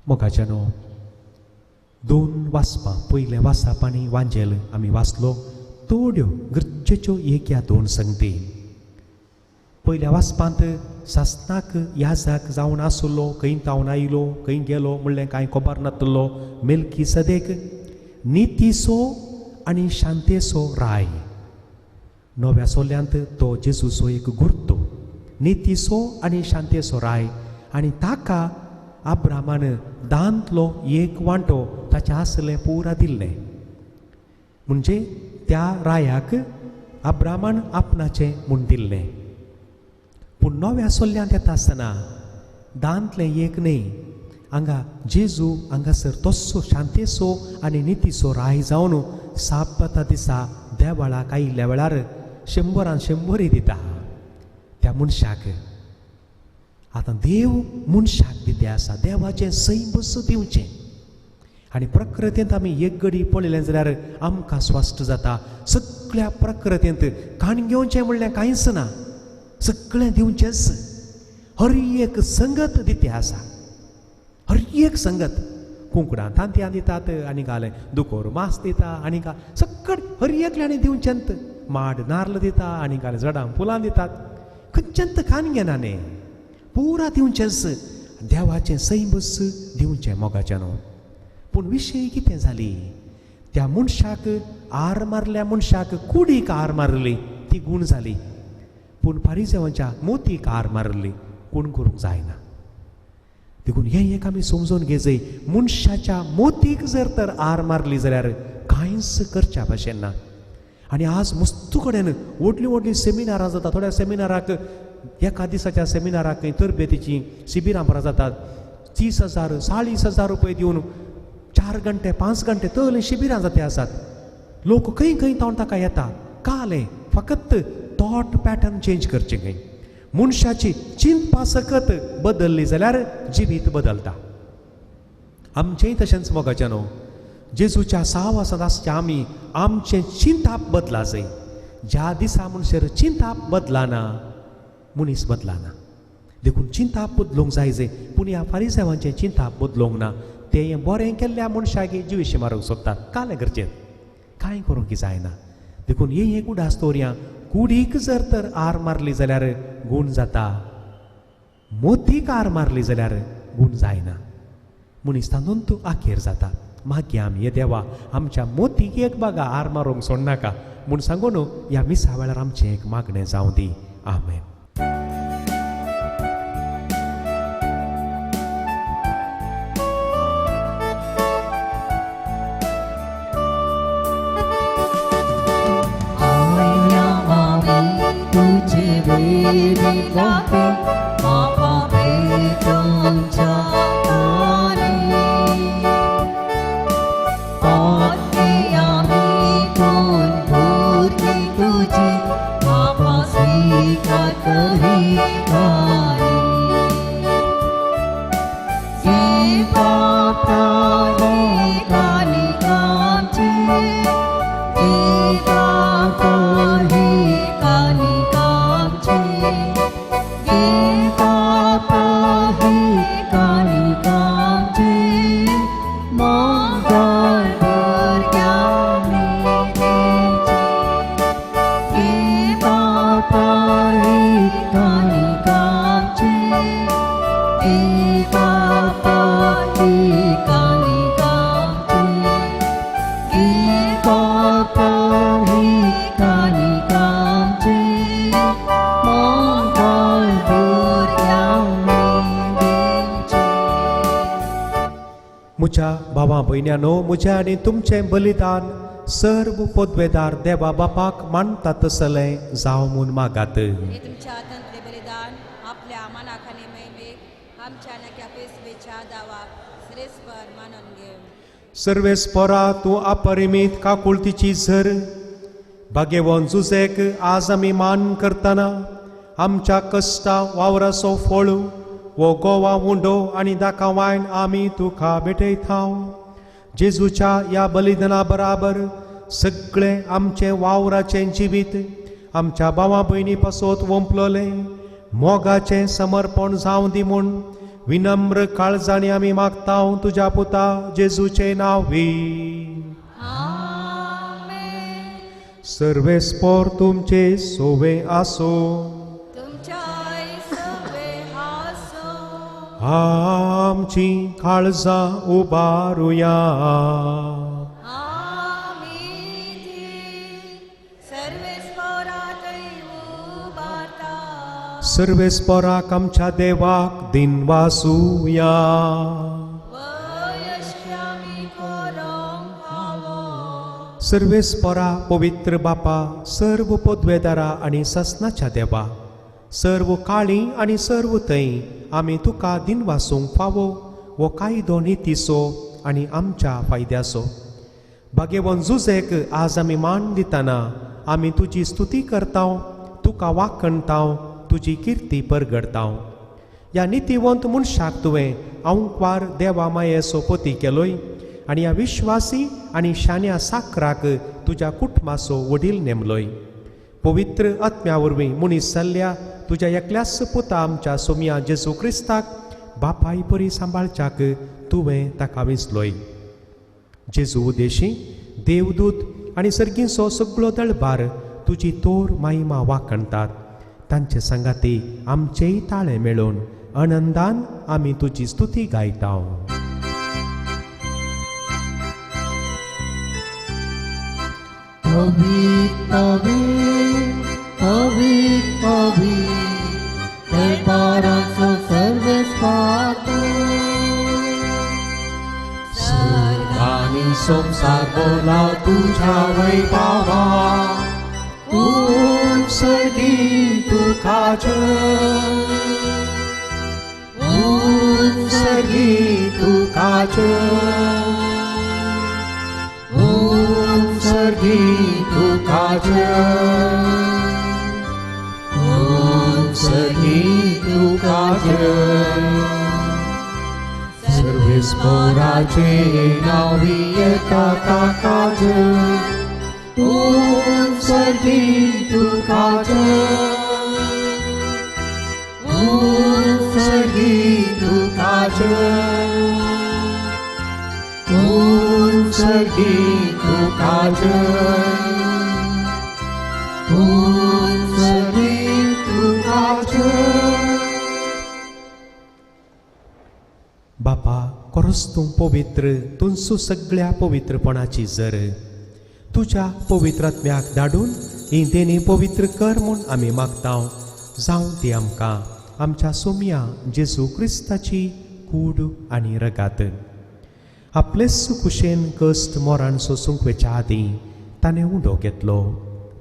मोगाच्यानो, दोन वाचपां, पयलें वाचप आनी वांजेल आमी वाचलो थोड्यो गरजेच्यो एक या दोन संगती. पयल्या वाचपांत सासनाक याजाक जावन आसलो, खंय तावन आयलो खंय गेलो म्हणलें कांय खबर नातलो मेलकी सदेक नितीचो आनी शांतेचो राय. नव्या सोल्यांत तो जेजूचो एक गुर्तो, नितीचो आनी शांतेचो राय. आनी ताका अब्रामान दांतलो एक वांटो ताचें आसलें पुरा दिल्लें. म्हणजे त्या रायाक अब्रामान आपणाचें म्हूण दिल्लें. पूण नव्या सोल्यांत येता आसतना दांतलें एक न्हय, हांगा जेजू हांगासर तस्सो शांतेचो आनी नितीचो राय जावन साब्बाता दिसा देवळाक आयिल्ल्या वेळार शंबरान शंबरी दिता त्या मनशाक. आतां देव मनशाक दिते आसा, देवाचें सैम दिवचें. आनी प्रकृतींत आमी एक गडी पळयलें जाल्यार आमकां स्वस्थ जाता. सगळ्या प्रकृतींत काण घेवचें म्हणलें कांयच ना, सगळें दिवचेंच. हर एक संगत दिते आसा, हर एक संगत. कुंकडां तांतयां दितात आनी घालें दुकोर मास दिता आनी सगळें हर एकल्यानी दिवचेंत. माड नार्ल दिता आनी घालें झाडां फुलां दितात, खंयच्यान खान घेना न्ही, पुरा दिवचेंच. देवाचें सैमच दिवचें मोगाचें न्हू. पूण विशय कितें जाली, त्या मनशाक आर मारल्या मनशाक कुडीक आर मारली ती गूण जाली, पूण फारिजेवांच्या मोतीक आर मारली कोण करूंक जायना. देखून हें एक आमी समजून घेजय, मनशाच्या मोतीक जर तर आर मारली जाल्यार कांयच करच्या भाशेन ना. आनी आज मस्तू कडेन व्हडलीं व्हडलीं सेमिनारां जाता. थोड्या सेमिनाराक एका दिसाच्या सेमिनाराक तरबेतीचीं शिबिरां बरां जातात. 30,000 40,000 रुपये दिवन 4 घंटे 5 घंटे तसलीं शिबिरां जाता आसात. लोक खंय खंय तावन ताका येता. कालें फकत थॉट पॅटर्न चेंज करचें खंय. मनशाची चिंतपा सकत बदल्ली जाल्यार जिवीत बदलता. आमचेंय तशेंच मोगाचें न्हू, जेजूच्या साहवासांत आसच्या आमी आमचें चिंताप बदला जाय. ज्या दिसा म्हणसर चिंताप बदलाना मनीस बदलाना. देखून चिंताप बदलूंक जाय जाय. पूण ह्या फारिजेवांचें चिंताप बदलूंक ना. ते बरें केल्ल्या मनशाक जिवेशी मारूंक सोदतात. कालें गरजेक कांय करूंक जायना. देखून हे एक उडास दवरया, कुडीक जर तर आर मारली जाल्यार गूण जाता, मोतीक आर मारली जाल्यार गूण जायना. मनीस तातूंत आखेर जाता. मागीर आमी हे देवा आमच्या मोतीक एक बागा आर मारूंक सोडनाका म्हूण सांगून ह्या मिसा वेळार आमचें एक मागणें जावं दी. आमेन. He देवा बापा ही काणिक आमची, घे बापा ही काणिक आमची, मंगळ भुरग्यांनी दिवची. म्हज्या भावा भयण्यानो, म्हजें आनी तुमचें बलिदान सर्व पदवेदार देवा बापाक मानता तसलें जावं म्हूण मागात. हे तुमच्या हातांतले बलिदान आपल्या मनाक आनी महिमेक आमच्या नक्या पेसवेच्या दावाक श्रेस्पर मानून घेव. सर्वेस्परा, तूं अपरिमीत काकुळतीची झर. भाग्यवंत जुजेक आज आमी मान करतना आमच्या कश्टा वावराचो फळ वो गोवा उंडो आनी दाका वायन आमी तुका भेटयता. जेजूच्या ह्या बलिदाना बराबर सगळें आमचें वावराचें जिवीत आमच्या भावा भयणी पासत वंपलोलें मोगाचें समर्पण जावं दी म्हूण विनम्र काळजांनी आमी मागता तुज्या पुता जेजूचें नांवी. सर्वेस्पोर तुमचे सोवे आसो. तुमच्याय सवे हासो. आमची काळजां उबारुया. आमी ती सर्वेस्परातय उबारता. सर्वेस्पोराक आमच्या देवाक दिनवासुया. वयश्यामी करोंक फावो. सर्वेस्पोरा पवित्र बापा, सर्व पदवेदारा आनी ससनाच्या देवा, सर्व काळी आनी सर्व थंय आमी तुका दिनवासूंक फावो वो कायदो नितीचो आनी आमच्या फायद्याचो. भाग्यवंत जुजेक आज आमी मान दितना आमी तुजी स्तुती करता, तुका वाखणता, तुजी किर्ती परगडता. ह्या नितीवंत मनशाक तुवें आंकवार देवा मायेचो पती केलोय आनी ह्या विश्वासी आनी शाण्या साकराक तुज्या कुटुंबाचो वडील नेमलोय. पवित्र आत्म्या वरवीं मनीस जाल्ल्या तुज्या एकल्याच पुता आमच्या सोमया जेजू क्रिस्ताक बापाय परी सांबाळच्याक तुवें ताका विंचलोय. जेजू उदेशी देवदूत आनी सर्गींचो सगळो दळबार तुजी तोर मायमा वाखणतात. तांचे सांगाती आमचेय ताळे मेळोवन आनंदान आमी तुजी स्तुती गायता. पवित पवित पवित पवित दरबाराचो सर्वेस्पर तूं. आनी संवसार बोला तुज्या वैभावा, ऊंच सर्गी तुका जय, ऊंच सर्गी तुका जय, ऊंच सर्गी तुका जय, ऊंच सर्गी तुका जय. सर्वेस्पोराचे नांवी येता ताका जय, ऊंच सर्गी तुका जय, ऊंच सर्गी तुका जय, ऊंच सर्गी तुका जय, ऊंच सर्गी तुका जय. बापा, खरोच तूं पवित्र, तुंसू सगळ्या पवित्रपणाची जर. तुज्या पवित्रात्म्याक धाडून ही देणी पवित्र कर म्हूण आमी मागता. जावं ती आमकां आमच्या सोमया जेजू क्रिस्ताची कूड आनी रगात. आपलेच कुशेन कश्ट मोरान सोसूंक वेच्या आदीं ताणें उंडो घेतलो,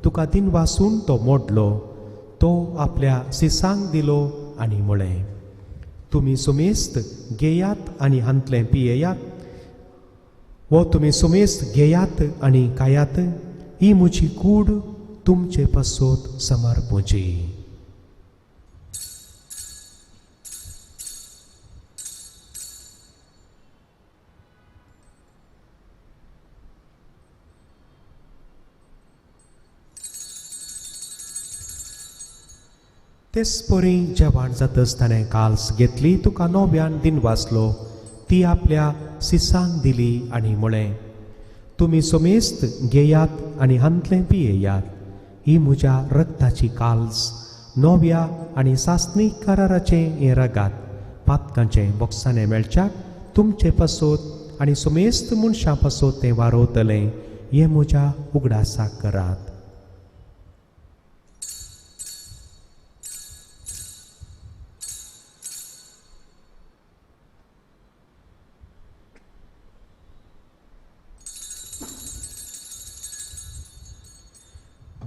तुका दिनवासून तो मोडलो, तो आपल्या सिसांक दिलो आनी म्हळें, तुमी सुमेस्त घेयात आनी हांतलें पियेयात. वो तुमी सुमेस्त घेयात आनी खायात, ही म्हजी कूड तुमचे पासत समर्पूची. तेच परी जेवण जातच ताणें काल्स घेतली, तुका नव्यान दिनवासलो, ती आपल्या सिसांक दिली आनी म्हळें, तुमी सोमेस्त घेयात आनी हांतलें पियेयात. ही म्हज्या रक्ताची काल्स, नव्या आनी सासणीक कराराचें हें रगात पातकांचें बोगसाणें मेळच्याक तुमचे पासत आनी सुमेस्त मनशां पासत तें वारोवतलें हें म्हज्या उगडासाक करात.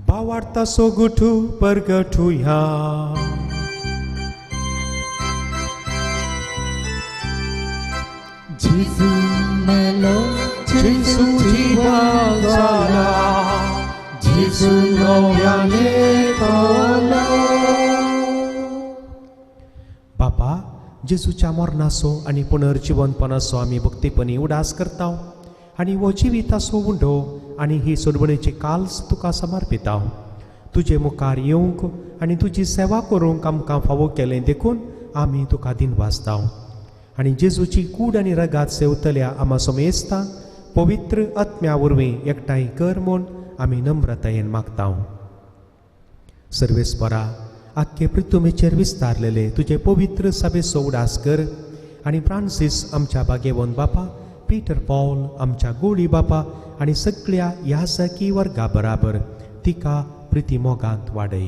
भावार्थाचो गुठू परगटुया. जेजू मेलो, जेजू जिवन जाला, जेजू नव्यान येतलो. बापा, जेजूच्या मरणाचो आनी पुनर्जिवनपणाचो आमी भक्तीपणी उडास करता आनी हो जिविताचो उंडो आनी ही सोडवणेची काल्स तुका समर्पिता. तुजे मुखार येवंक आनी तुजी सेवा करूंक आमकां फावो केलें देखून आमी तुका दिनवासता. आनी जेजूची कूड आनी रगात सेवतल्या आमा समेस्ता पवित्र आत्म्या वरवीं एकठांय कर म्हूण आमी नम्रतायेन मागता. सर्वेस्परा, आख्खे पृथ्वीचेर विस्तारलेले तुजे पवित्र सभेचो उडास कर आनी फ्रांसीस आमच्या बागेवन बापा, पीटर पॉल आमच्या गोळी बापा आनी सगळ्या यासकी वर्गा बराबर तिका प्रिती मोगांत वाडय.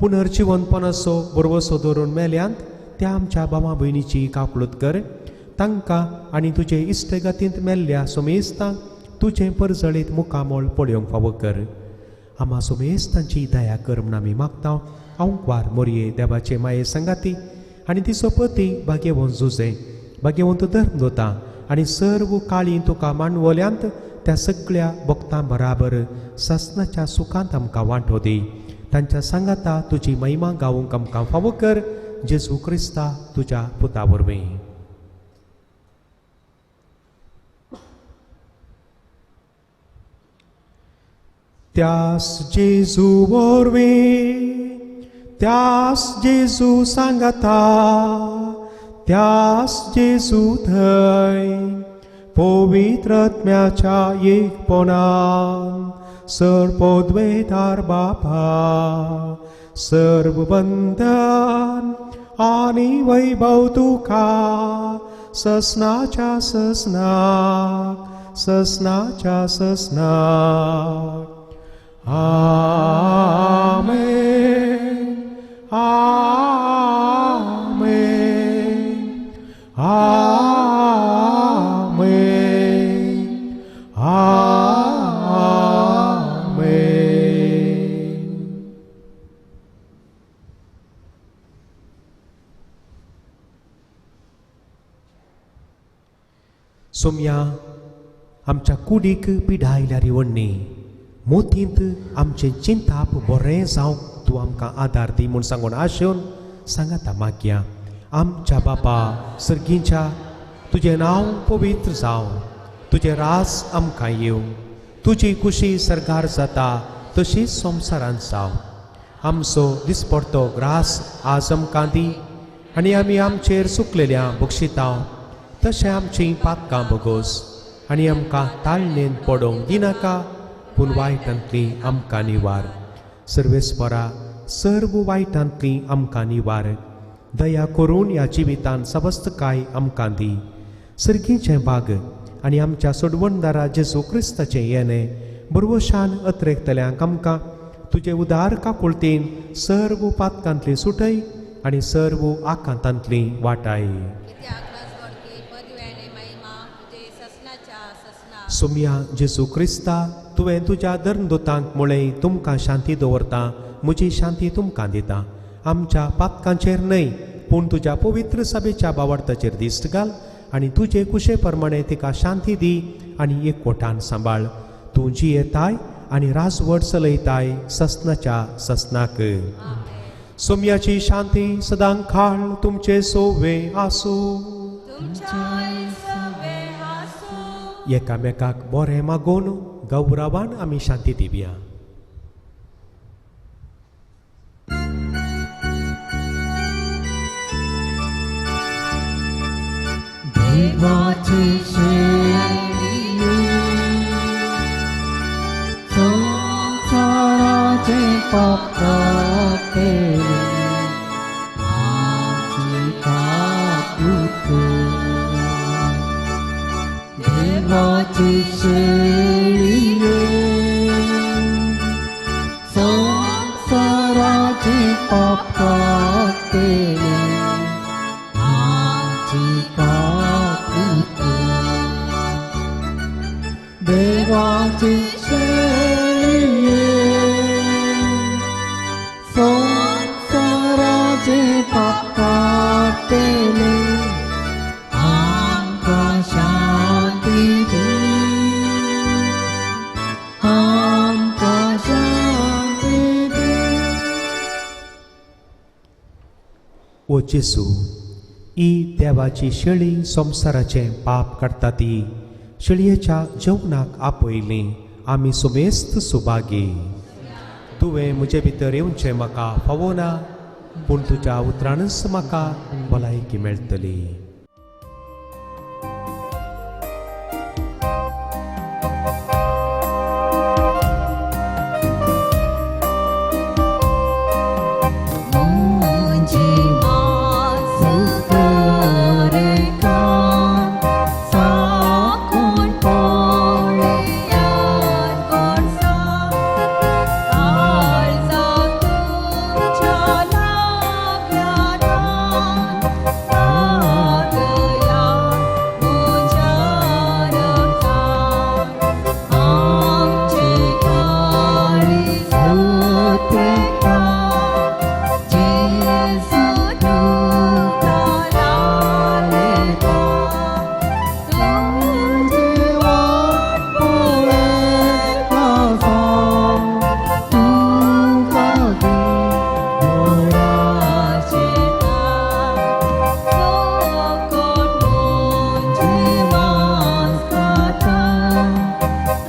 पुनर्जिवनपणाचो बरवसो धरून मेल्यांत त्या आमच्या बाबा भयणीची काकळूत कर. तांकां आनी तुजे इश्टगतींत मेल्ल्या सोमेस्तांक तुजें परजळीत मुखामोळ पळोवंक फावो कर. आमा सोमेस्तांची दया कर म्हूण आमी मागता. आंकवार मोरये देवाचे माये सांगाती आनी तिचो पती भाग्यवंत जुजे, भाग्यवंत धर्म दोता आनी सर्व काळी तुका मांडवल्यांत त्या सगळ्या भक्तां बराबर सासनाच्या सुखांत आमकां वांटो दी. तांच्या सांगाता तुजी महिमा गावूंक आमकां फावो कर. जेजू क्रिस्ता तुज्या पुता वरवीं. त्यास जेजू वरवीं, त्यास जेजू सांगाता, त्यास जेजू थंय पवित्र आत्म्याच्या एकपणान सर्वोद्वेदार बापा, सर्व बंधन आनी वैभव तुका ससनाच्या ससनाक, ससनाच्या ससनाक. आमेन, आमेन, आमेन, आमेन. सोम्या, आमच्या कुडीक पिडा आयल्यार वण्णी मोतींत आमचें चिंताप बरें जावंक तूं आमकां आदार दी म्हूण सांगून आशेवन सांगाता मागया. आमच्या बापा सर्गींच्या, तुजें नांव पवित्र जावं, तुजें रास आमकां येवं, तुजी खुशी सर्गार जाता तशीच संवसारांत जावं. आमचो दिसपडतो ग्रास आज आमकां दी आनी आमी आमचेर सुकलेल्या बक्षिता तशें आमचीं पातकां भोगोस आनी आमकां ताळणेन पडोवंक दिनाका, पूण वायटांतली आमकां निवार. सर्वेस्परा, सर्व वायटांतली आमकां निवार. दया करून ह्या जिवितान सवस्तकाय आमकां दी. सर्गीचें भाग आनी आमच्या सोडवणदारा जेजू क्रिस्ताचें येणें बरवशान अत्रेकतल्यांक आमकां तुजे उदार काकुळतीन सर्व पातकांतली सुटय आनी सर्व आकांतांतली वाटाय. सोम्या जेजू क्रिस्ता, तुवें तुज्या धर्मदूतांक म्हळें, तुमकां शांती दवरता, म्हजी शांती तुमकां दिता. आमच्या पातकांचेर न्हय पूण तुज्या पवित्र सभेच्या बावडताचेर दिश्ट घाल आनी तुजे कुशे प्रमाणे तिका शांती दी आनी एकवटान सांबाळ. तूं जियेताय आनी राजवट चलयताय ससनाच्या ससनाक. सोम्याची शांती सदां काळ तुमचे सोवे आसूं. एकामेकाक बरें मागून गौरवान आमी शांती दिवया. देवाचे शेणीये संवसाराचे पाप काडटले, आमची काकुळट देवाची शेळये संसाराची पाप काडटले आमची काकूत देवाची शेळये संसाराचे पाप काडटले आमकां शांती दी आमकां शांती दी. ओ जेजू, ही देवाची शेळी संवसाराचें पाप काडटा ती शेळयेच्या जेवणाक आपयली आमी सुमेस्त सुभागी. तुवें म्हजे भितर येवचें म्हाका फावना, पूण तुज्या उतरानच म्हाका भलायकी मेळटली. मुझी मासुकरेका साकून पळयात कोणसा काळजाक तुमच्या लागल्या लागया म्हज्या रगतान आमचे काळीज सुत्रेका जेजू तुका लायता तुजी वाट पळयत आसा तुका घोराशेता जो कोण म्हजी मास खाता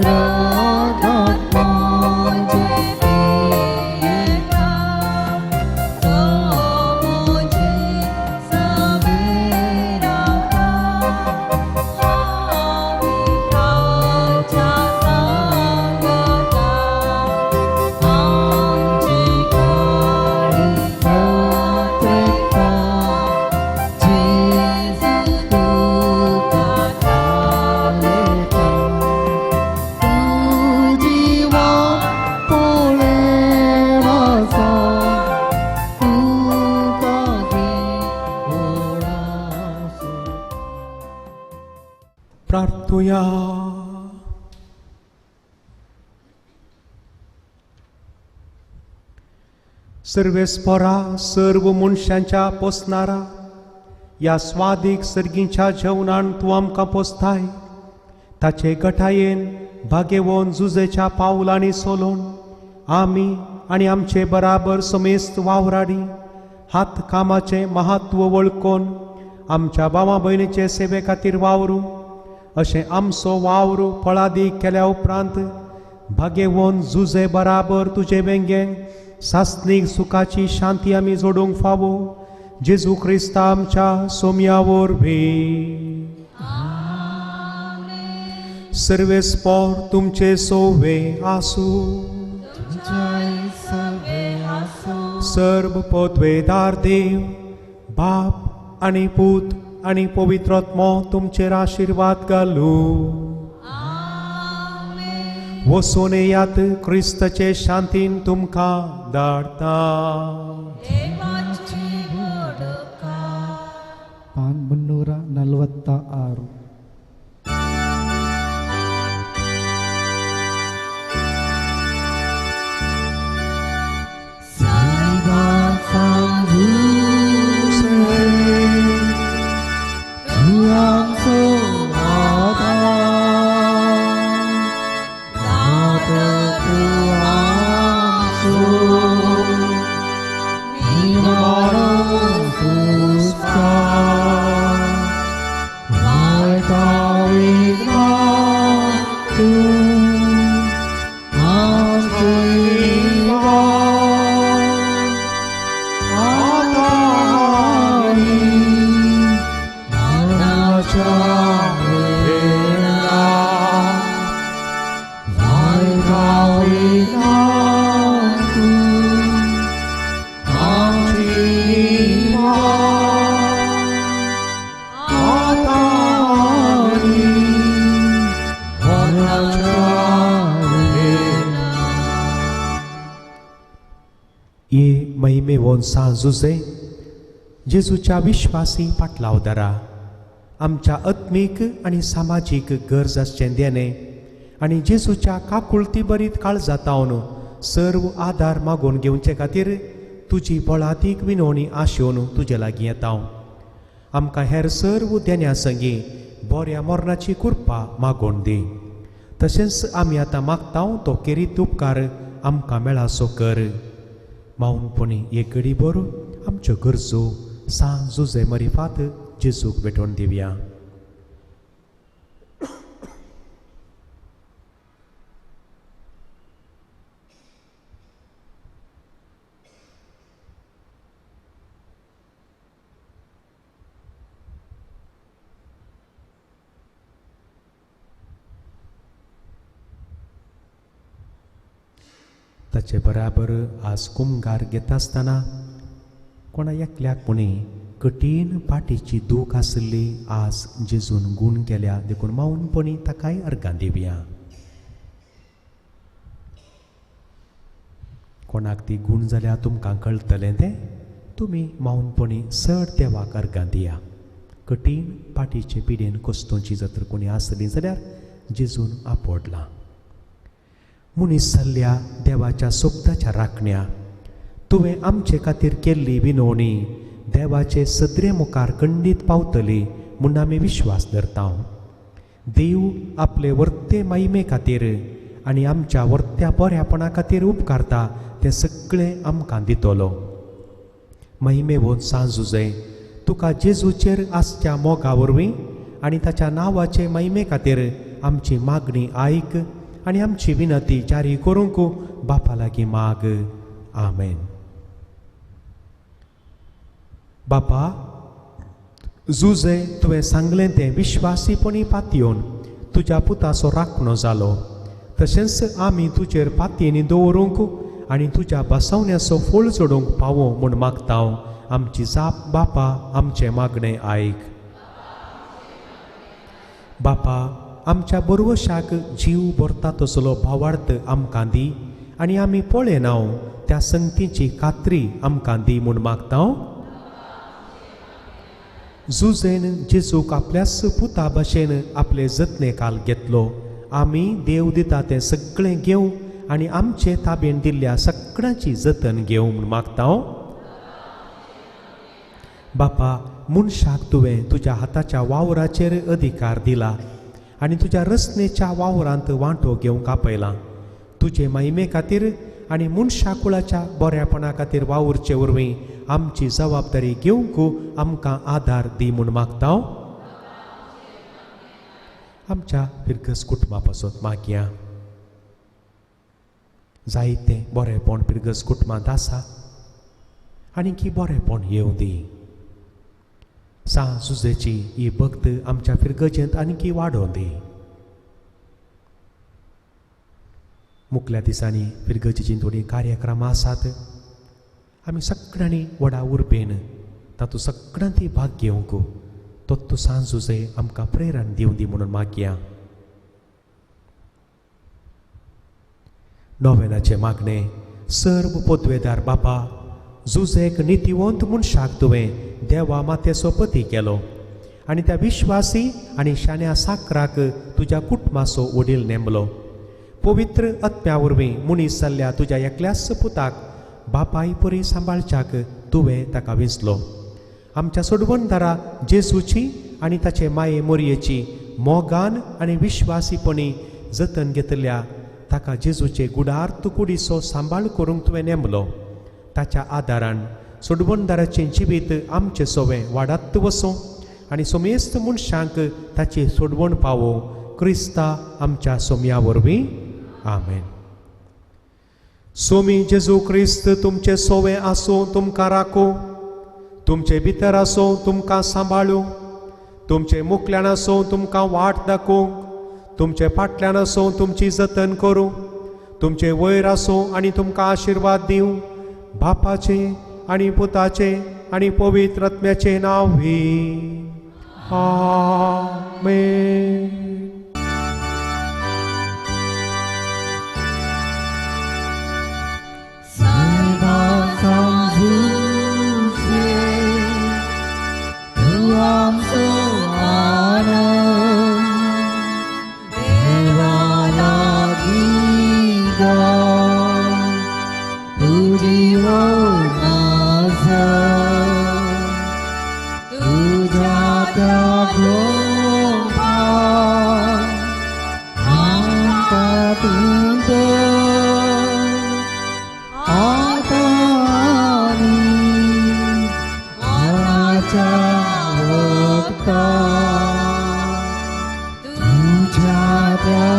रगत म्हजें पियेता तो म्हजे सवें रावता हांव ताच्या सांगाता आमचे काळीज सुत्रेका जेजू तुका लायता तुजी वाट पळयत आसा तुका घोराशेता. प्रार्थुया. सर्वेस्परा सर्व मनशांच्या पोसणारा ह्या स्वादीक सर्गींच्या जेवणान तूं आमकां पोसताय ताचे गटायेन भागेवन जुजेच्या पावलांनी सोलोवन आमी आनी आमचे बराबर समेस्त वावराडी हात कामाचें महत्व वळखून आमच्या भावा भयणीचे सेवे खातीर वावरूं अशें आमचो वावर फळादीक केल्या उपरांत भागेवन जुजे बराबर तुजे वेंगेन सासणीक सुखाची शांती आमी जोडूंक फावो जेजू क्रिस्ता आमच्या सोम्या वरवीं. सर्वेस्पोर तुमचे सोवे आसूं. तुमच्याय सवे आसूं. सर्व पदवेदार देव बाप आनी पूत आनी पवित्र आत्मो तुमचेर आशिर्वाद घालूं. वचून येयात क्रिस्ताचे शांतीन तुमकां धाडटा. देवाची व्हडका. पान 346. तूं आमचो आदार दातो तूं आमचो निवारो सुस्कार वाट महिमेवोन सांत जुझे जेजूच्या विश्वासी पाटलावदारा आमच्या आत्मीक आनी सामाजीक गरज आसचें देणें आनी जेजूच्या काकुळती बरीत काळजातावन सर्व आदार मागून घेवचे खातीर तुजी बळातीक विनवणी आशेवन तुजे लागीं येता. आमकां हेर सर्व देण्या संगी बऱ्या मरणाची कृपा मागोवन दी. तशेंच आमी आतां मागता तो केरीत उपकार आमकां मेळासो कर. मावनपणी एक घडी बरो आमच्यो गरजो सांत जुझे मरिफात जेजूक भेटोवन दिवया. ताचे बराबर आज कुमगार घेता आसतना कोणा एकल्याक कोणी कठीण पाटीची दूख आसली आज जेजून गूण केल्या देखून मावनपणी ताकाय अर्गां दिवया. कोणाक ती गूण जाल्यार तुमकां कळटलें तें तुमी मावनपणी चड देवाक अर्गां दिया. कठीण पाटीचे पिडेन कोस्तोंची जर कोणी आसली जाल्यार जेजून आपडलां. मनीस जाल्ल्या देवाच्या सोबताच्या राखण्या तुवें आमचे खातीर केल्ली विनवणी देवाचे सदरे मुखार खंडीत पावतली म्हूण आमी विश्वास धरता. देव आपले वर्ते माहिमे खातीर आनी आमच्या वर्त्या बऱ्यापणा खातीर उपकारता तें सगळें आमकां दितलो. महिमेवोन सांत जुझे तुका जेजूचेर आसच्या मोगा वरवीं आनी ताच्या नांवाचे महिमे खातीर आमची मागणी आयक आनी आमची विनंती जारी करूंक बापा लागीं माग. आमेन. बापा जुझे तुवें सांगलें तें विश्वासीपणी पातयेवन तुज्या पुताचो राखणो जालो. तशेंच आमी तुजेर पातयेनी दवरूंक आनी तुज्या बसवण्याचो फळ जोडूंक पावो म्हूण मागता. आमची जाप बापा आमचें मागणें आयक. बापा आमच्या बरवशाक जीव भरता तसलो भावार्थ आमकां दी आनी आमी पळयना त्या संगतीची खात्री आमकां दी म्हूण मागता. जुझेन जेजूक आपल्याच पुता भशेन आपले जतने काल घेतलो. आमी देव दिता तें सगळें घेवं आनी आमचे ताबेन दिल्ल्या सगळ्यांची जतन घेवं म्हूण मागता. बापा मनशाक तुवें तुज्या हाताच्या वावराचेर अधिकार दिला आनी तुज्या रचनेच्या वावरांत वांटो घेवंक आपयला. तुजे महिमे खातीर आनी मनशा कुळाच्या बऱ्यापणा खातीर वावुरचे वरवीं आमची जबाबदारी घेवंक आमकां आदार दी म्हूण मागता. आमच्या फिरगस कुटुंबा पासत मागया. जायतें बरेंपण फिरगस कुटुंबांत आसा आनी की बरेंपण येवं दी. सांत जुझेची ही भक्त आमच्या फिरगजेंत आनीकी वाडोवन दी. मुखल्या दिसांनी फिरगजेचीं थोडीं कार्यक्रमां आसात. आमी सगळ्यांनी व्हडा उर्बेन तातूंत सगळ्यांनी भाग घेवंक तोत्तू सांत जुझे आमकां प्रेरण दिवं दी म्हणून मागया. नोवेनाचें मागणें. सर्व पोतवेदार बापा जुझेक नितीवंत मनशाक तुवें देवा मातेचो पती केलो आनी त्या विश्वासी आनी शाण्या साकराक तुज्या कुटुंबाचो वडील नेमलो. पवित्र आत्म्या वरवीं मनीस जाल्ल्या तुज्या एकल्याच पुताक बापाय परी सांबाळच्याक तुवें ताका विंचलो. आमच्या सोडवणदारा जेजूची आनी ताचे माये मोरयेची मोगान आनी विश्वासीपणी जतन घेतल्या ताका जेजूचे गुडार्थ कुडीचो सांबाळ करूंक तुवें नेमलो. ताच्या आदारान सोडवणदाराचें जिवीत आमचें सोवें वाडात वचूं आनी सोमेस्त मनशांक ताची सोडवण पावो. क्रिस्ता आमच्या सोम्या वरवीं. आमेन. सोमी जेजू क्रिस्त तुमचें सोवें आसूं, तुमकां राखूं, तुमचे भितर आसूं, तुमकां सांबाळूं, तुमचे मुखल्यान आसूं, तुमकां वाट दाखोवंक, तुमचे फाटल्यान आसूं, तुमची जतन करूं, तुमचे वयर आसूं आनी तुमकां आशिर्वाद दिवं. बापाचे आनी पुताचे आनी पवित्र आत्म्याचे नांव. आमेन. Salva San आमचो आनंद देवा लागीं गाय तुजी नाज तुज्या त्या गोपान आमकां तूं आतां आनी मरणाच्या वखदान तुज्या त्या